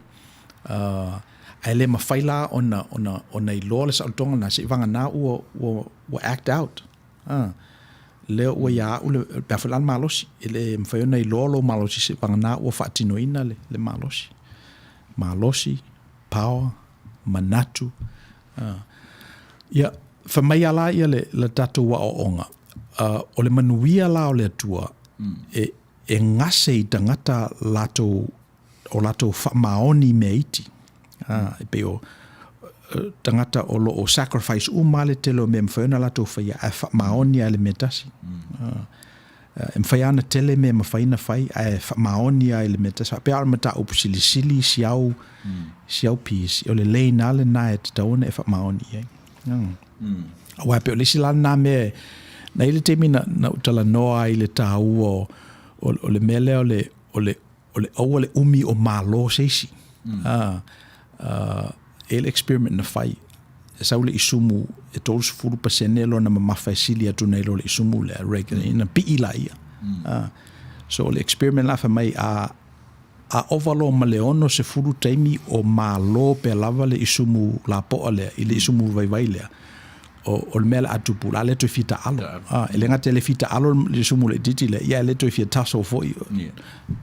Ae le mafai la ona, ona, ona iloa le saolotoga lena, seivagana ua, ua, ua act out. Lea ua ia au le, pe a foi la le malosi, e le mafai ona iloa lou malosi seivagana ua faatinoina le, le malosi. Malosi, power, manatu. Ia, fai mai lava la ia le, le tatou aoaoga, o le manuia la o le Atua, e, e gase i tagata latou o latou faamaoni i mea iti. E pei o tagata o lo o sacrifice uma lava le tele o mea e mafai ona latou faia, ae faamaoni lava i le mea tasi. E mafai lava ona tele mea e mafai ona fai ae faamaoni lava i le mea tasi. Faapea lava o le mataupu silisili si au, si au piece, o le lane lava lena e tatau ona e faamaoni i ai. Aua e pei o le isi la lena mea, na i ai le taimi na, na ou talanoa ai i le taua o, o, o le mea lea o le, o le, o le aua le umi o malo se isi. Mm. E i ai le experiment na fai, e sau le isumu e 30% lona mamafa e sili atu nei lo le isumu lea regular, mm. ina pii laia. Mm. So o le experiment la fai mai a a ova loa ma le 60 taimi o malo pea lava le isumu lapoa lea i le isumu vaivai lea, o, o le mea le a tupu, la le toe fia taalo. Ah, e le gata e le fia taalo le isumu laitiiti lea, ia e le toe fia taso foi. Yeah.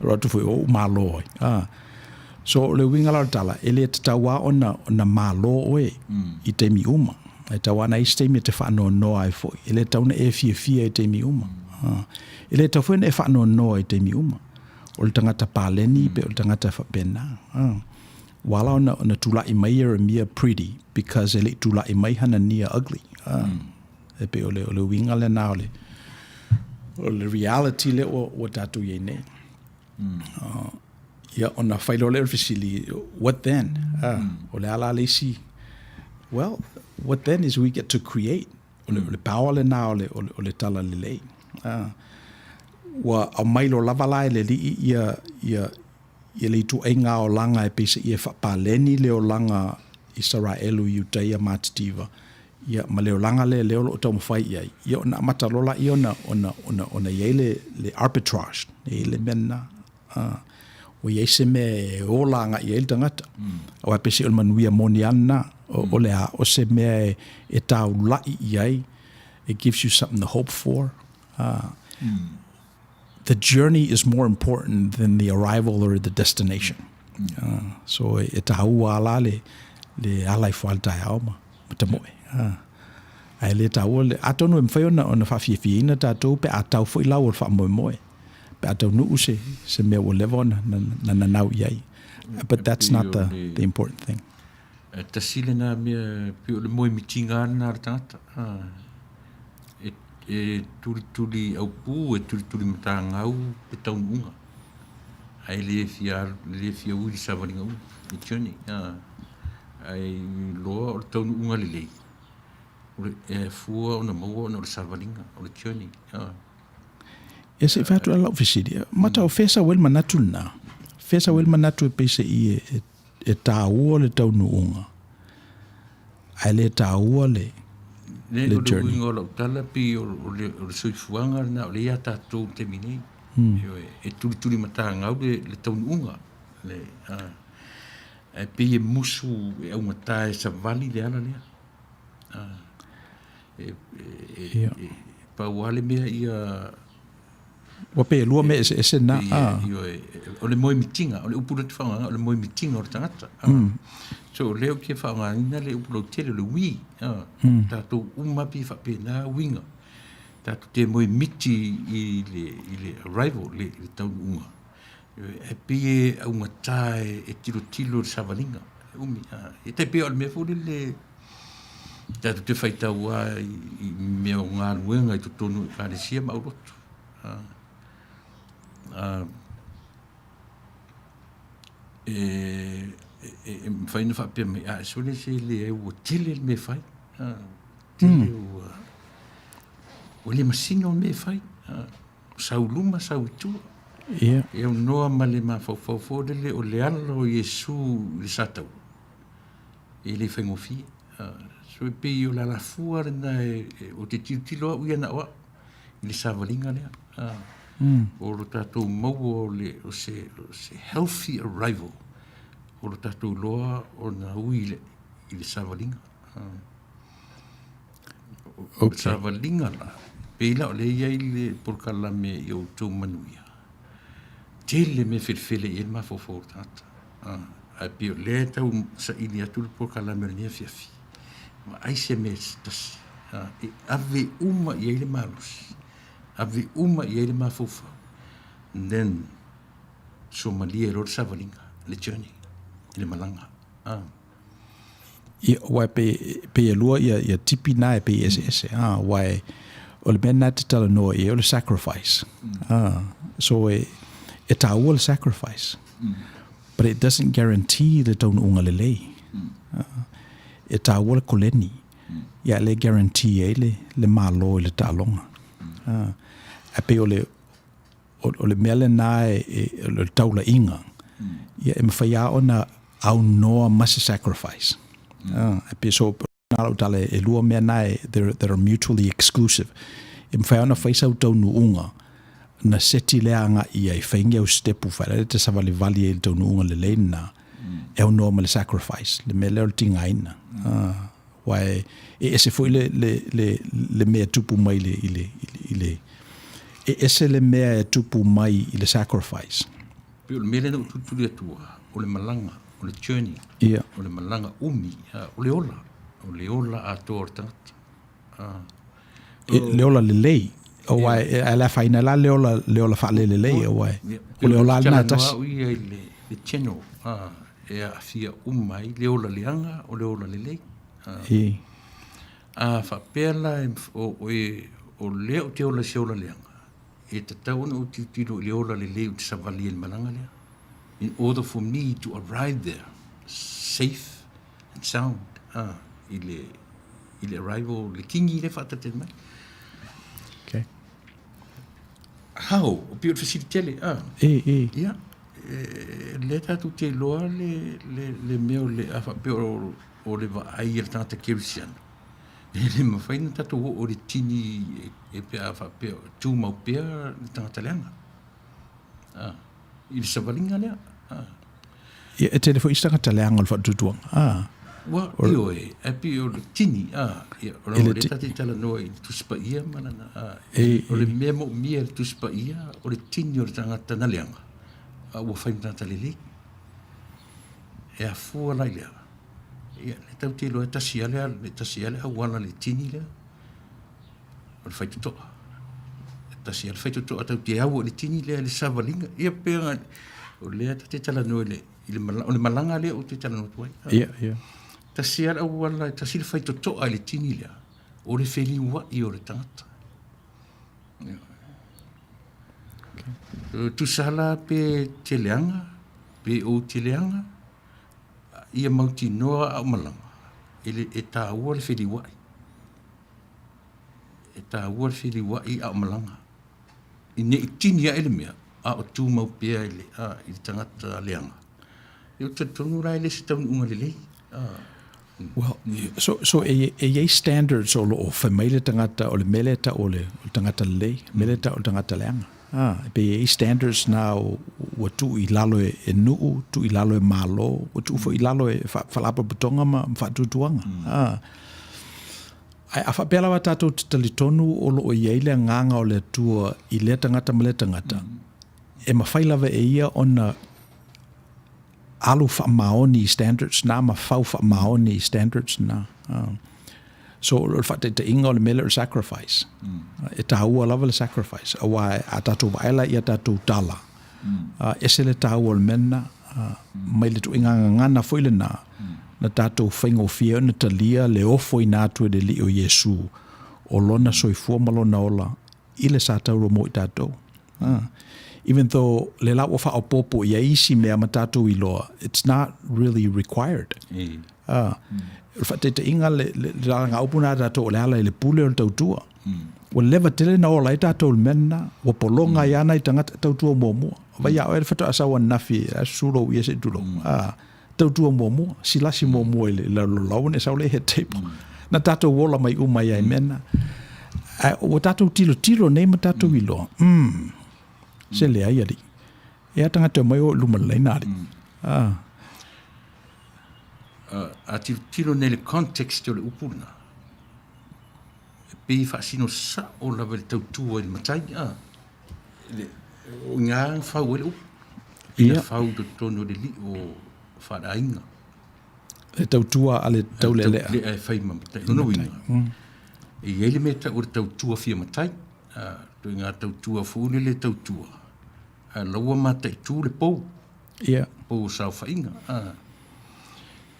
Ro atu foi o ou malo ai. Ah. So o le uiga la o le tala, e le tatau lava ona, ona malo oe mm. i taimi uma. E tatau lava ona i ai se taimi e te faanoanoa ai foi. E le tatau ona e fiafia i taimi uma. Mm. Ah. E le tatau foi ona e faanoanoa i taimi uma. O le tagata paleni mm. pe o le tagata faapena. Ah. Ua ala ona, ona tula'i mai Ieremia pretty because e le i tula'i mai Hanania ugly. Ah. Mm. E pei o le, o le uiga lena o le, o le reality lea ua, ua tatou i ai nei. Mm. Ia, ona fai loa lea o le fesili, what then? Ah, mm. O le a la le isi? Well, what then is we get to create. O le, mm. o le power lena o le, o le, o le tala lelei. Ah. Ua aumai loa lava la e le Alii ia, ia, ia le ituaiga olaga e peiseai e faapaleni le olaga Isaraelu i Iutaia matitiva, ia ma le olaga lea lea o lo o taumafai i ai, ia ona amata loa laia ona, ona, ona, ona i ai le, le arbitrage, e i ai le mea lena. Uh, ua i ai se mea e ola agai i ai le tagata. Mm. Aua peiseai o le manuia moni lava lena, o, mm. o le a, o se mea e, e taula'i i ai, it gives you something to hope for. Uh, mm. The journey is more important than the arrival or the destination. Mm. So e taua ala le, le ala i fua le taeao ma, ma tamoe. Ae le taua le, atonu e mafai ona, ona faafiafiaina tatou pe a tau foi lau o le faamoemoe. Pe a taunuu se, se mea ua leva ona na, na nanau i ai. But that's not the, the important thing. E tasi lena mea, pei o le moemitiga lena a le tagata. E, e tulituli aupū, e tulituli matagau le taunuuga. Ae le fia, le fia ui le savaliga uma, le journey. Ae loa o le taunuuga lelei, o le, e fua ona maua ona o le savaliga, o le journey. Ia se i fai atu la lau fesili, mata o fea sau ai le manatu lena? Fea sau ai le manatu e peiseai e, e e taua le taunuuga, ae le taua le, le, le journey. Le uiga o lau tala pei o, o, le, o le soifuaga lena o lea ia tatou i le taimi nei. Mm. E tulituli matagau le, le taunuuga. Le, a, ae pei e musu e augata e savali le ala lea. A, e, e, e, e, pau lava le mea ia Ua pei e lua mea eseese na. Ah. O le moemitiga, o le upu lea ou te faaaogaina, o le moemitiga o le tagata. Mm. So o lea ou te faaaogaina le upu lautele, o le ui. Ah. Mm. Tatou uma pei e faapena uiga. Tatou te moemiti i le, i le arrival, le, le taunuuga. E pei e augata e, e tilotilo le savaliga. E umi. Ah. E tai pei o le mea foi lele, tatou te faitau lava i, i mea o galuega i totonu o Ekalesia ma aulotu. E, e, e mafai ona faapea mai, a, sole se leai ua tele le mea e fai. Tele mm. ua, ua le masino le mea e fai. Sau luma, sau i tua. Yeah. E aunoa ma le mafaufau foi lele o le ala o Iesu i le sataua. E le faigofie. So e pei o le alafua lena e, e, o te tilotilo au ia na o au i le savaliga lea. Mm. O lo tatou maua o, le, o, se, o se healthy arrival o lo tatou loa ona ui i le, i le savaliga. O le savaliga la, pei la o lea e i ai le polokalame i outou manuia, tele mea felefele i ai le mafaufau o le tagata. Ae pei o lea e tau saili atu le polokalame o lenei afiafi, vaai se mea se tasi, e ave uma i ai le malosi, ave uma i ai le mafaufau, and then suamalie loa le savaliga, le journey, le malaga. Ia, aua e pei, pei e lua ia, ia tipi na e pei eseese. Ah, aua e, O le mea lena e te talanoa i ai o le sacrifice. Mm. So e, e tāua le sacrifice. Mm. But it doesn't guarantee le taunuuga lelei. Mm. E tāua le koleni. Mm. Ia le guarantee ai le, le malo i le taaloga. Mm. Ae pei o le, o, o le mea lena e, e, o le taulaiga, mm. ia e mafai lava ona aunoa ma se sacrifice. Mm. E pei so, na lau tala e lua mea na e, that are mutually exclusive. E mafai ona fai sau taunuuga na seti lea aga'i i ai, faingi au stepu faila le te savalivali ai i le taunuuga lelei lena, e aunoa ma le sacrifice, le mea lea o le tigaina. Aua e, e ese foi le, le, le, le mea e tupu mai i le, i le, i le, e ese le mea e tupu mai i le sacrifice. Pei o le mea lea na ou tulituli atua, o le malaga, o le journey, Ia. o le malaga umi, o le ola, o le ola atoa o le tagata. E, le ola lelei. Aua e, e le afaina la le ola, le ola faalelelei, aua e, o le ola lena e tasi. Au ia i le, le channel, e aafia uma ai le ola leaga, o le ola lelei. E. A faapea la e, o, o, e, o lea ou te ola i se ola leaga, e tatau ona ou tilotilo i le ola lelei ou te savali ai i le malaga lea. In order for me to arrive there safe and sound, i le, i le arrival, le kingi lea faatatai mai. Okay. How? O pei o le fesili tele, ah. E, e. Ia, e, lea tatou te iloa le, le, le mea o le, a faapea o, o le vaai a le tagata kerisiano, E le mafai ona tatou oo i le tini e pe a faapea tumau pea le tagata leaga. A, i le savaliga lea. A. Ia, e tele foi isi tagata leaga o le faatuatuaga. A. Ua, ioe, e pei o le tini, a, ia, o le lea tatou te talanoa i le Tusi Paia ma lana, a, o le mea moomia e le Tusi Paia, o le tini o le tagata na leaga, a ua fai ma tagata lelei. E afua la i le a? Ia, le tau te iloa e tasi lava le, tasi lava le auala i le tini lea, o le faitotoa. E tasi lava le faitotoa tau te au i le tini lea i le savaliga. Ia pei ona, o lea ta te talanoa i le, i le malaga, o le malaga lea ou te talanoa atu ai. Ia, ia. Tasi lava le auala, tasi le faitotoa i le tini lea, o le feliuai o le tagata. Ia. Okay. Tusa la pe te leaga, pe ou te leaga, Ia mautinoa a o malama, e le, e tāua le feliuaʻi. E tāua le feliuaʻi a o malaga. I ne i tini aʻe le mea, a o tumau pea i le, a, i le tagata leaga. E o talitonu la e le se taunuuga lelei. A. Well, so, so e, e iai standards o loo fai mai le tagata o le mea lea e tau o le, o le tagata lelei, mea lea e tau o le tagata leaga. A, e pei e i ai standards na ua tuu i lalo e, e nuu, tuu i lalo e Malo, ua tuu foi i lalo e faalapotopotoga ma faatuatuaga. Mm. A, ae a faapea lava tatou te talitonu o loo i ai le agaga o le Atua i lea tagata ma lea tagata, mm. e mafai lava e ia ona alu faamaoni i standards na ma fau faamaoni i standards na. So o le faataitaiga o le mea lea o le sacrifice. Mm. E tāua lava le sacrifice. Aua a tatou vaai la i a tatou tala, mm. ese le tāua o le mea lena, mai le tuuaiga gagana foi lena, na tatou faigofie ai ona talia le ofoina atu e le Alii o Iesu o lona soifua ma lona ola i le sa tauro mo i tatou. Even though le la ua faaopoopo i ai isi mea ma tatou iloa, it's not really required. O le faataitaiga le, le, le lalagaupu na tatou o le ala i le pule o le tautua. Ua leva tele na ola ai tatou i le mea lena, ua pologa ai lava nai tagata tautua muamua. Vai a oe le faatoa sau ananafi, a susu lou ia se i tulou. Tautua muamua, silasi muamua i le lalolao ua ne sau le head table. Na tatou ola mai uma ai i mea na. Ae ua tatou tilotilo nei ma tatou iloa, mm, se leai alii. E a tagata e omai o i luma lelei na alii. Ah. A tilotilo nei i le context o le upu lena, e pei e faasino sao lava i le tautua i le matai, a. O i ina na fau ai le upu. Ia. Fau i totonu o le lio faaleaiga. Le tautua a le taulealea. Taulealea e fai ma matai. Lona uiga, e i ai le mea e tau o le tautua fia matai. Ituaiga tautua foi lele tautua, a la ua mataitu le pou. Ia. Pou o saofaiga.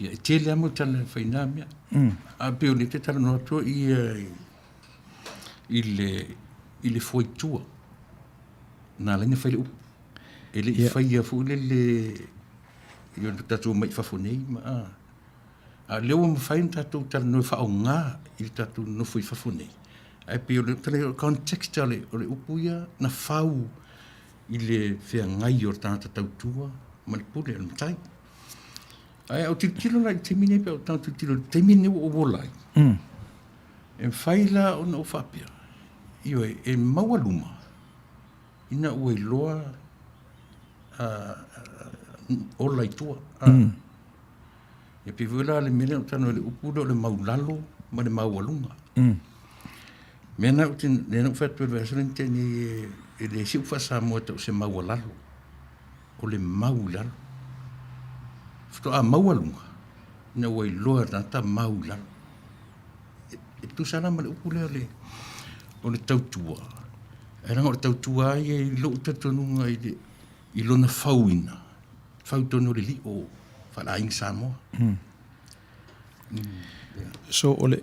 Ia, e tele lava mau tala e fai i na mea. Ae pei o lea e te talanoa atu ai ia I le, i le foaitua, na ala ai ona fai le upu. E le i faia foi lele i o tatou omai i fafo nei ma a. A o lea ua mafai ona tatou talanoa e faaaoga i le tatou nonofo i fafo nei. Ae pei o le context o le, o le upu ia na fau i le feagai o le tagata tautua ma le pule o le matai. Ae a ou tilotilo la i le taimi nei pe a ou tilotilo i le taimi lenei ua ou ola ai, e mafai la ona ou faapea, ioe, e maua luma ina ua iloa ola i tua. E pei foi la le mea lea na ou talanoa i le upu lea o le maulalo ma le maualuga. Mea na ou te, lea na ou fai atu i le vaiaso lea na tea nei, e leai se upu faa-Samoa e tau o se maualalo. O le mau i lalo. Faatoa maualuga ina ua iloa e le tagata mau i lalo. E tusa la ma le upu lea o le, o le tautua. Ae leaga o le tautua lava ia i lou talitonuga i le, i lona fauina, fau tonu o le lio faale-aiga Samoa. So o le,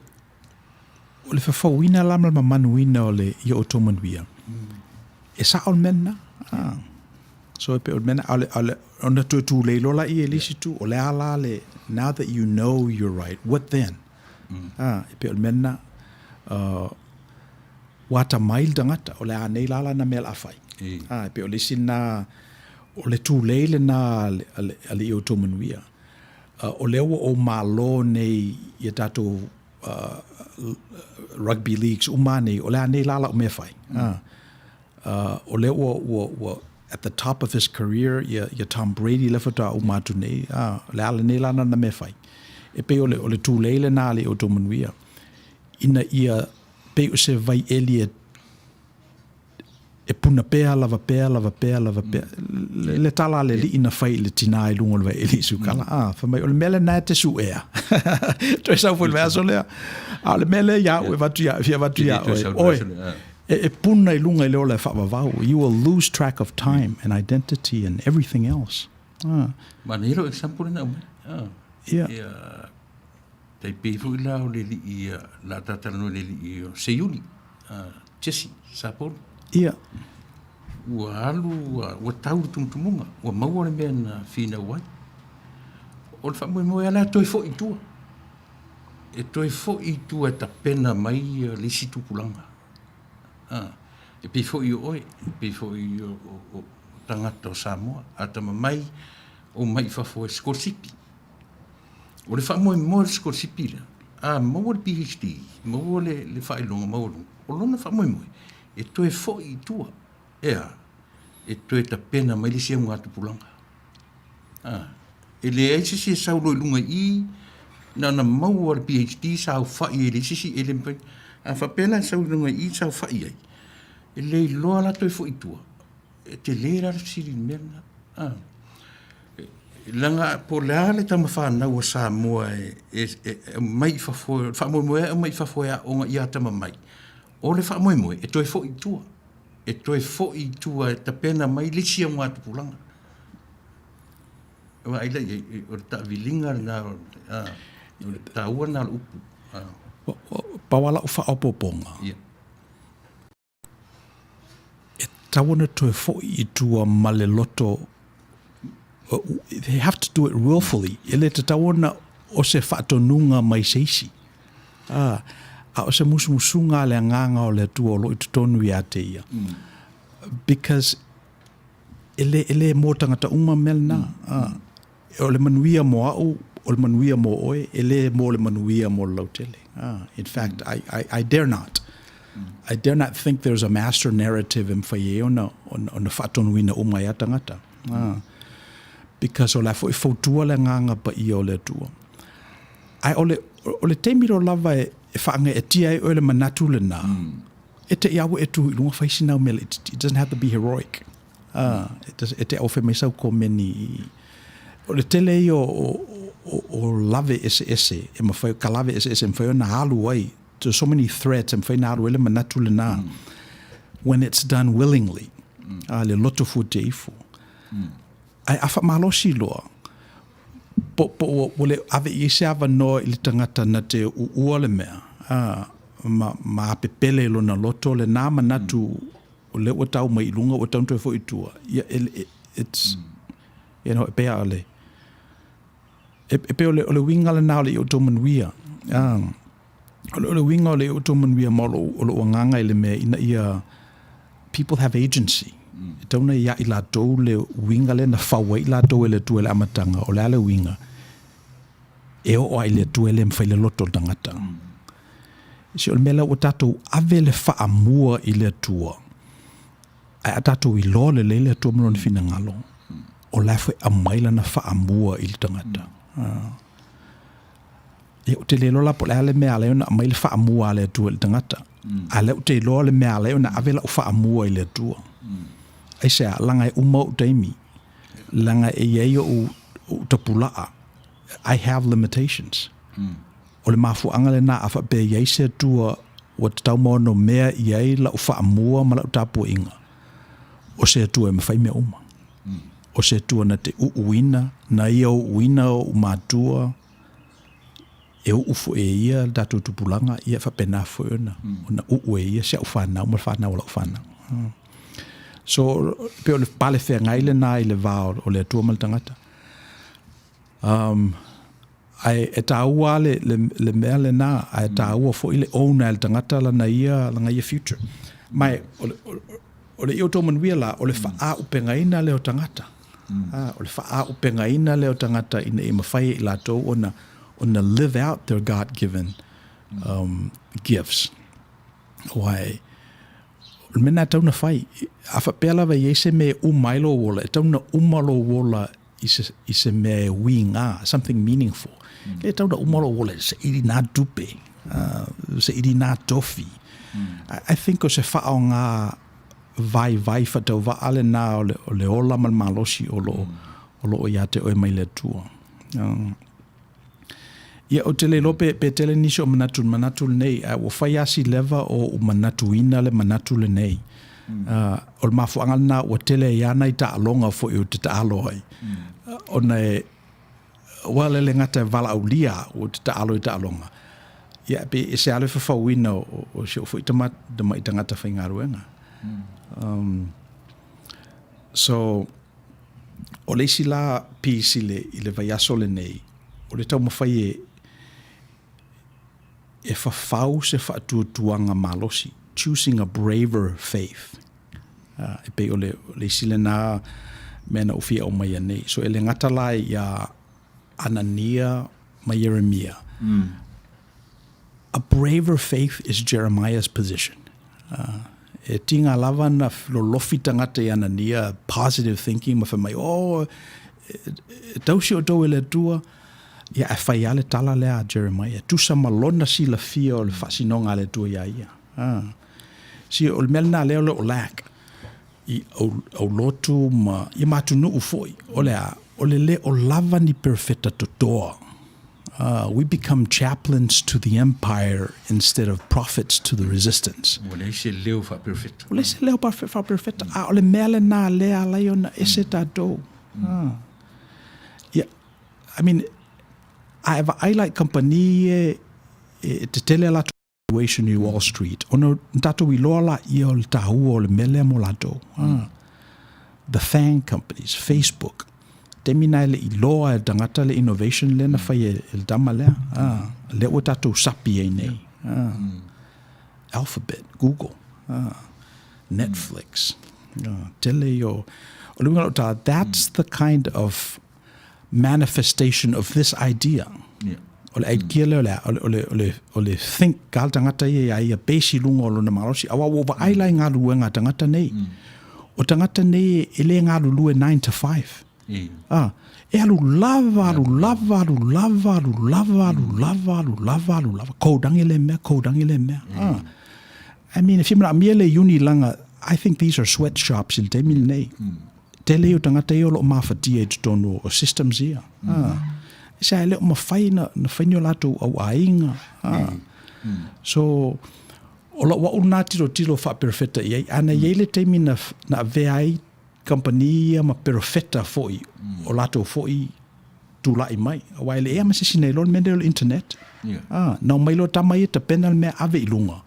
o le fafauina la ma le mamanuina o le ia outou manuia, e sao le mea lena. Ah. So e pei o le mea lena, a o le, a o le, ona toe tulei loa laia i le isi itu, o le a la le, now that you know you're right, what then? Ah, e pei o le mea lena, ua atamai le tagata, o le a nei la lana mea o le a fai. Ah, e pei o le isi lena, o le tulei lena a le, a le ia outou manuia. O lea ua ou malo nei i a tatou rugby leagues uma nei, o le a nei la lau mea e fai. O lea ua, ua, ua at the top of his career ia, ia Tom Brady lea faatoa uma atu nei, o le a lenei la lana mea e fai. E pei o le, o le tulei lena a le outou manuia, ina ia pei o se vaieli e e puna pea lava pea lava pea lava pea le, le tala a le alii na fai i le tinā i luga o le vaieli i Sukala a fai mai o le mea lena e te suea toe sau foi le vaiaso lea a o le mea lea ia au e avatu ia fia avatu ia oe oe e, e puna i luga i le ola e faavavau you will lose track of time and identity and everything else ah. Ma nei lo example na mai ah. Yeah. Yeah. Tai pei foi la o le alii la talanoa i le alii o Seiuli, Jesse Sapolu. Ia. Ua alu, ua tau le tumutumuga, ua maua le mea na finau ai. O le faamoemoe lava la e toe foi i tua. E toe foi i tua e tapena mai le isi tupulaga. E pei foi o oe, e pei foi o tagata o Samoa, a tama mai, omai i fafo e sikolasipi. O le faamoemoe o le sikolasipi lea, a maua le PhD, maua le, le faailoga maualuga, o lona faamoemoe, e toe foi i tua, e a? E toe tapena mai le isi augatupulaga. A, e leai se isi e sau loa i luga i i, na ona maua le PhD saofai ai i le isi isi, e le mafai. A faapea la e sau i luga i i saofai ai, e le iloa la toe foi i tua. E tele la le fesili i le mea lena. A. Leaga po o le a le tama fanau a Samoa e aumai i fafo, o le faamoemoe e aumai i fafo e aoga ia atamamai, o le faamoemoe e toe foi i tua, e toe foi i tua e tapena mai le isi augatupulaga. Vaai la i ai, o le taaviliga lena, o le taua lena o le upu. Pau lava lau faaopoopoga. E tatau ona toe foi i tua ma le loto, they have to do it willfully, e le tatau ona o se faatonuga mai se isi, a o se musumusuga a le Agaga o le Atua o lo o i totonu ia te ia. Because e le, e le mo tagata uma mea lena. O le manuia mo au, o le manuia mo oe, e le mo le manuia mo le lautele. In fact, I dare not. I dare not think there's a master narrative e mafai ai ona, ona faatonuina uma ai a tagata. Because o la foi e fautua le Agaga Paia o le Atua. Ae o le, o le taimi loa lava e, e faagaeetia ai oe le manatu lena, e te i a ua e tu i luga fai sina au mea laitiiti. It doesn't have to be heroic. E te ofe mai sau komeni i. O le tele ia o lave eseese e mafai, ka lave eseese e mafai ona alu ai. There's so many threads e mafai ona alu ai le manatu lena when it's done willingly. Le loto fuatia ifo. Ae a faamalosi loa, po ua le ave i ai se avanoa i le tagata na te uua le mea. ma, ma apepele i lona loto lena manatu o lea ua tau mai i luga ua tatau ona toe foi i tua. Ia, it's, e pei lava o le, e pei o le, o le uiga lena o le ia outou manuia. O le, o le uiga o le ia outou manuia ma o lou, o lou agaga i le mea ina ia people have agency. E tatau ona ia i latou le uiga lea na fau ai i latou e le Atua i le amataga, o le a le uiga? E oo lava i le Atua e le mafai le loto o le tagata. Se o le mea lea ua tatou ave le faamua i le Atua, ae a tatou iloa lelei le Atua ma Lona finagalo, o la e foi e aumai Lana faamua i le tagata. Ia, ou te le iloa la po o le a le mea e ala ai ona aumai le faamua a le Atua i le tagata, a o lea ou te iloa le mea e ala ai ona ave lau faamua i le Atua. Aisea? Leaga e uma ou taimi, leaga e i ai ou tapulaa, I have limitations. O le mafuaaga lena a faapea e i ai se Atua ua tatau ma ono mea i ai lau faamua ma lau tapuaiga, o se Atua e mafai mea uma. O se Atua na te uuina, na Ia uuina oʻu matua, e uu foi e Ia le tatou tupulaga, ia e faapena foi ona, ona uu e Ia si au fanau ma le fanau a lau fanau. So, pei o le pale feagai lena i le va o le Atua ma le tagata. Um, ae e taua le, le, le mea lena, ae taua foi le own a le tagata lana ia, lana ia future. Ma e, o le, o le ia outou manuia la, o le faaaupegaina lea o tagata. Mm. O le faaaupegaina lea o tagata ina ia mafai e i latou ona, ona live out their God-given gifts. Aua e, o le mea lena e tatau ona fai. A faapea lava e i ai se mea e uma ai lou ola, e tatau ona uma lou ola i se, i se mea e uiga, something meaningful. Mm. E tatau ona uma lou ola e saili nā tupe, saili nā tofi. Mm. I think o se faaaoga vaivai faatauvaa lenā o le, o le ola ma le malosi o loo, mm. o loo ia te oe mai le Atua. Ia, ou te le iloa pe, pe tele nisi o manatu, manatu lenei, ae ua fai lava si leva o ou manatuina le manatu lenei. Mm. O le mafuaaga lena ua tele ai lava nai taaloga foi ou te taalo ai. Mm. Ona e, ua le le gata e valaaulia au ou te taalo i taaloga. Ia, pe e ese lava le fafauina o, o si ou foi tama, tamai tagata faigaluega. Mm. So, O le isi la piece i le, i le vaiaso lenei, o le taumafai e, e fafau se faatuatuaga malosi, choosing a braver faith. E pei o le, o le isi lena mea na ou fia aumaia nei. So e le gata la iā Anania ma Ieremia. A braver faith is Jeremiah's position. E tiga lava na lolofi tagata i Anania, positive thinking, ma fai mai, oh, e tausi outou e le Atua. Ia, ae fai lava le tala lea a Jeremiah, tusa ma lona silafia o le faasinoga a le Atua iā ia. See, o le mea lena lea o lo o lack i aulotu ma i ma atunuu foi, o le a? O le le o lava ni perofeta totoa. We become chaplains to the empire instead of prophets to the resistance. Ua leai se leo faaperofeta. Ua leai se leo faaperofeta. A o le mea lena lea ala ai ona ese tatou. Ia, I mean, a e vaai la i kamupani ia e tetele a latou valuation i Wall Street, ona na tatou iloa laia o le taua o le mea lea mo latou. The FANG companies, Facebook, taimi na e le iloa e le tagata le innovation lea na fai e le tama lea. Lea ua tatou sapi ai nei. Alphabet, Google, Netflix, tele ia o... O le uiga o lau tala, that's the kind of manifestation of this idea. Yeah. O le idea lea o le a, o le, o le, o le, o le think a le tagata ia iā ia base i luga o lona malosi. Aua ua ou vaai la i galuega a tagata nei. O tagata nei e le galulue 9 to 5. Ah, e alu lava, alu lava, alu lava, alu lava, alu lava, alu lava, alu lava. Kourangi le mea, kourangi le mea. Ah. I mean, e fia manaomia le iuni laga, I think these are sweatshops i le taimi lenei. Tele ia o tagata ia o lo o mafatia i totonu o systems ia. Mm. Se e le o mafai na, na fai ni o latou auaiga. Mm. So, o lou au lena tilotilo faaperofeta i ai, ana i ai le taimi na, na avea ai kamupani ia ma perofeta foi, o latou foi. tulai mai, aua e leai lava ma se isi na iloa le mea lenei o le internet. A, na omai loa tama ia tapena le mea ave i luga.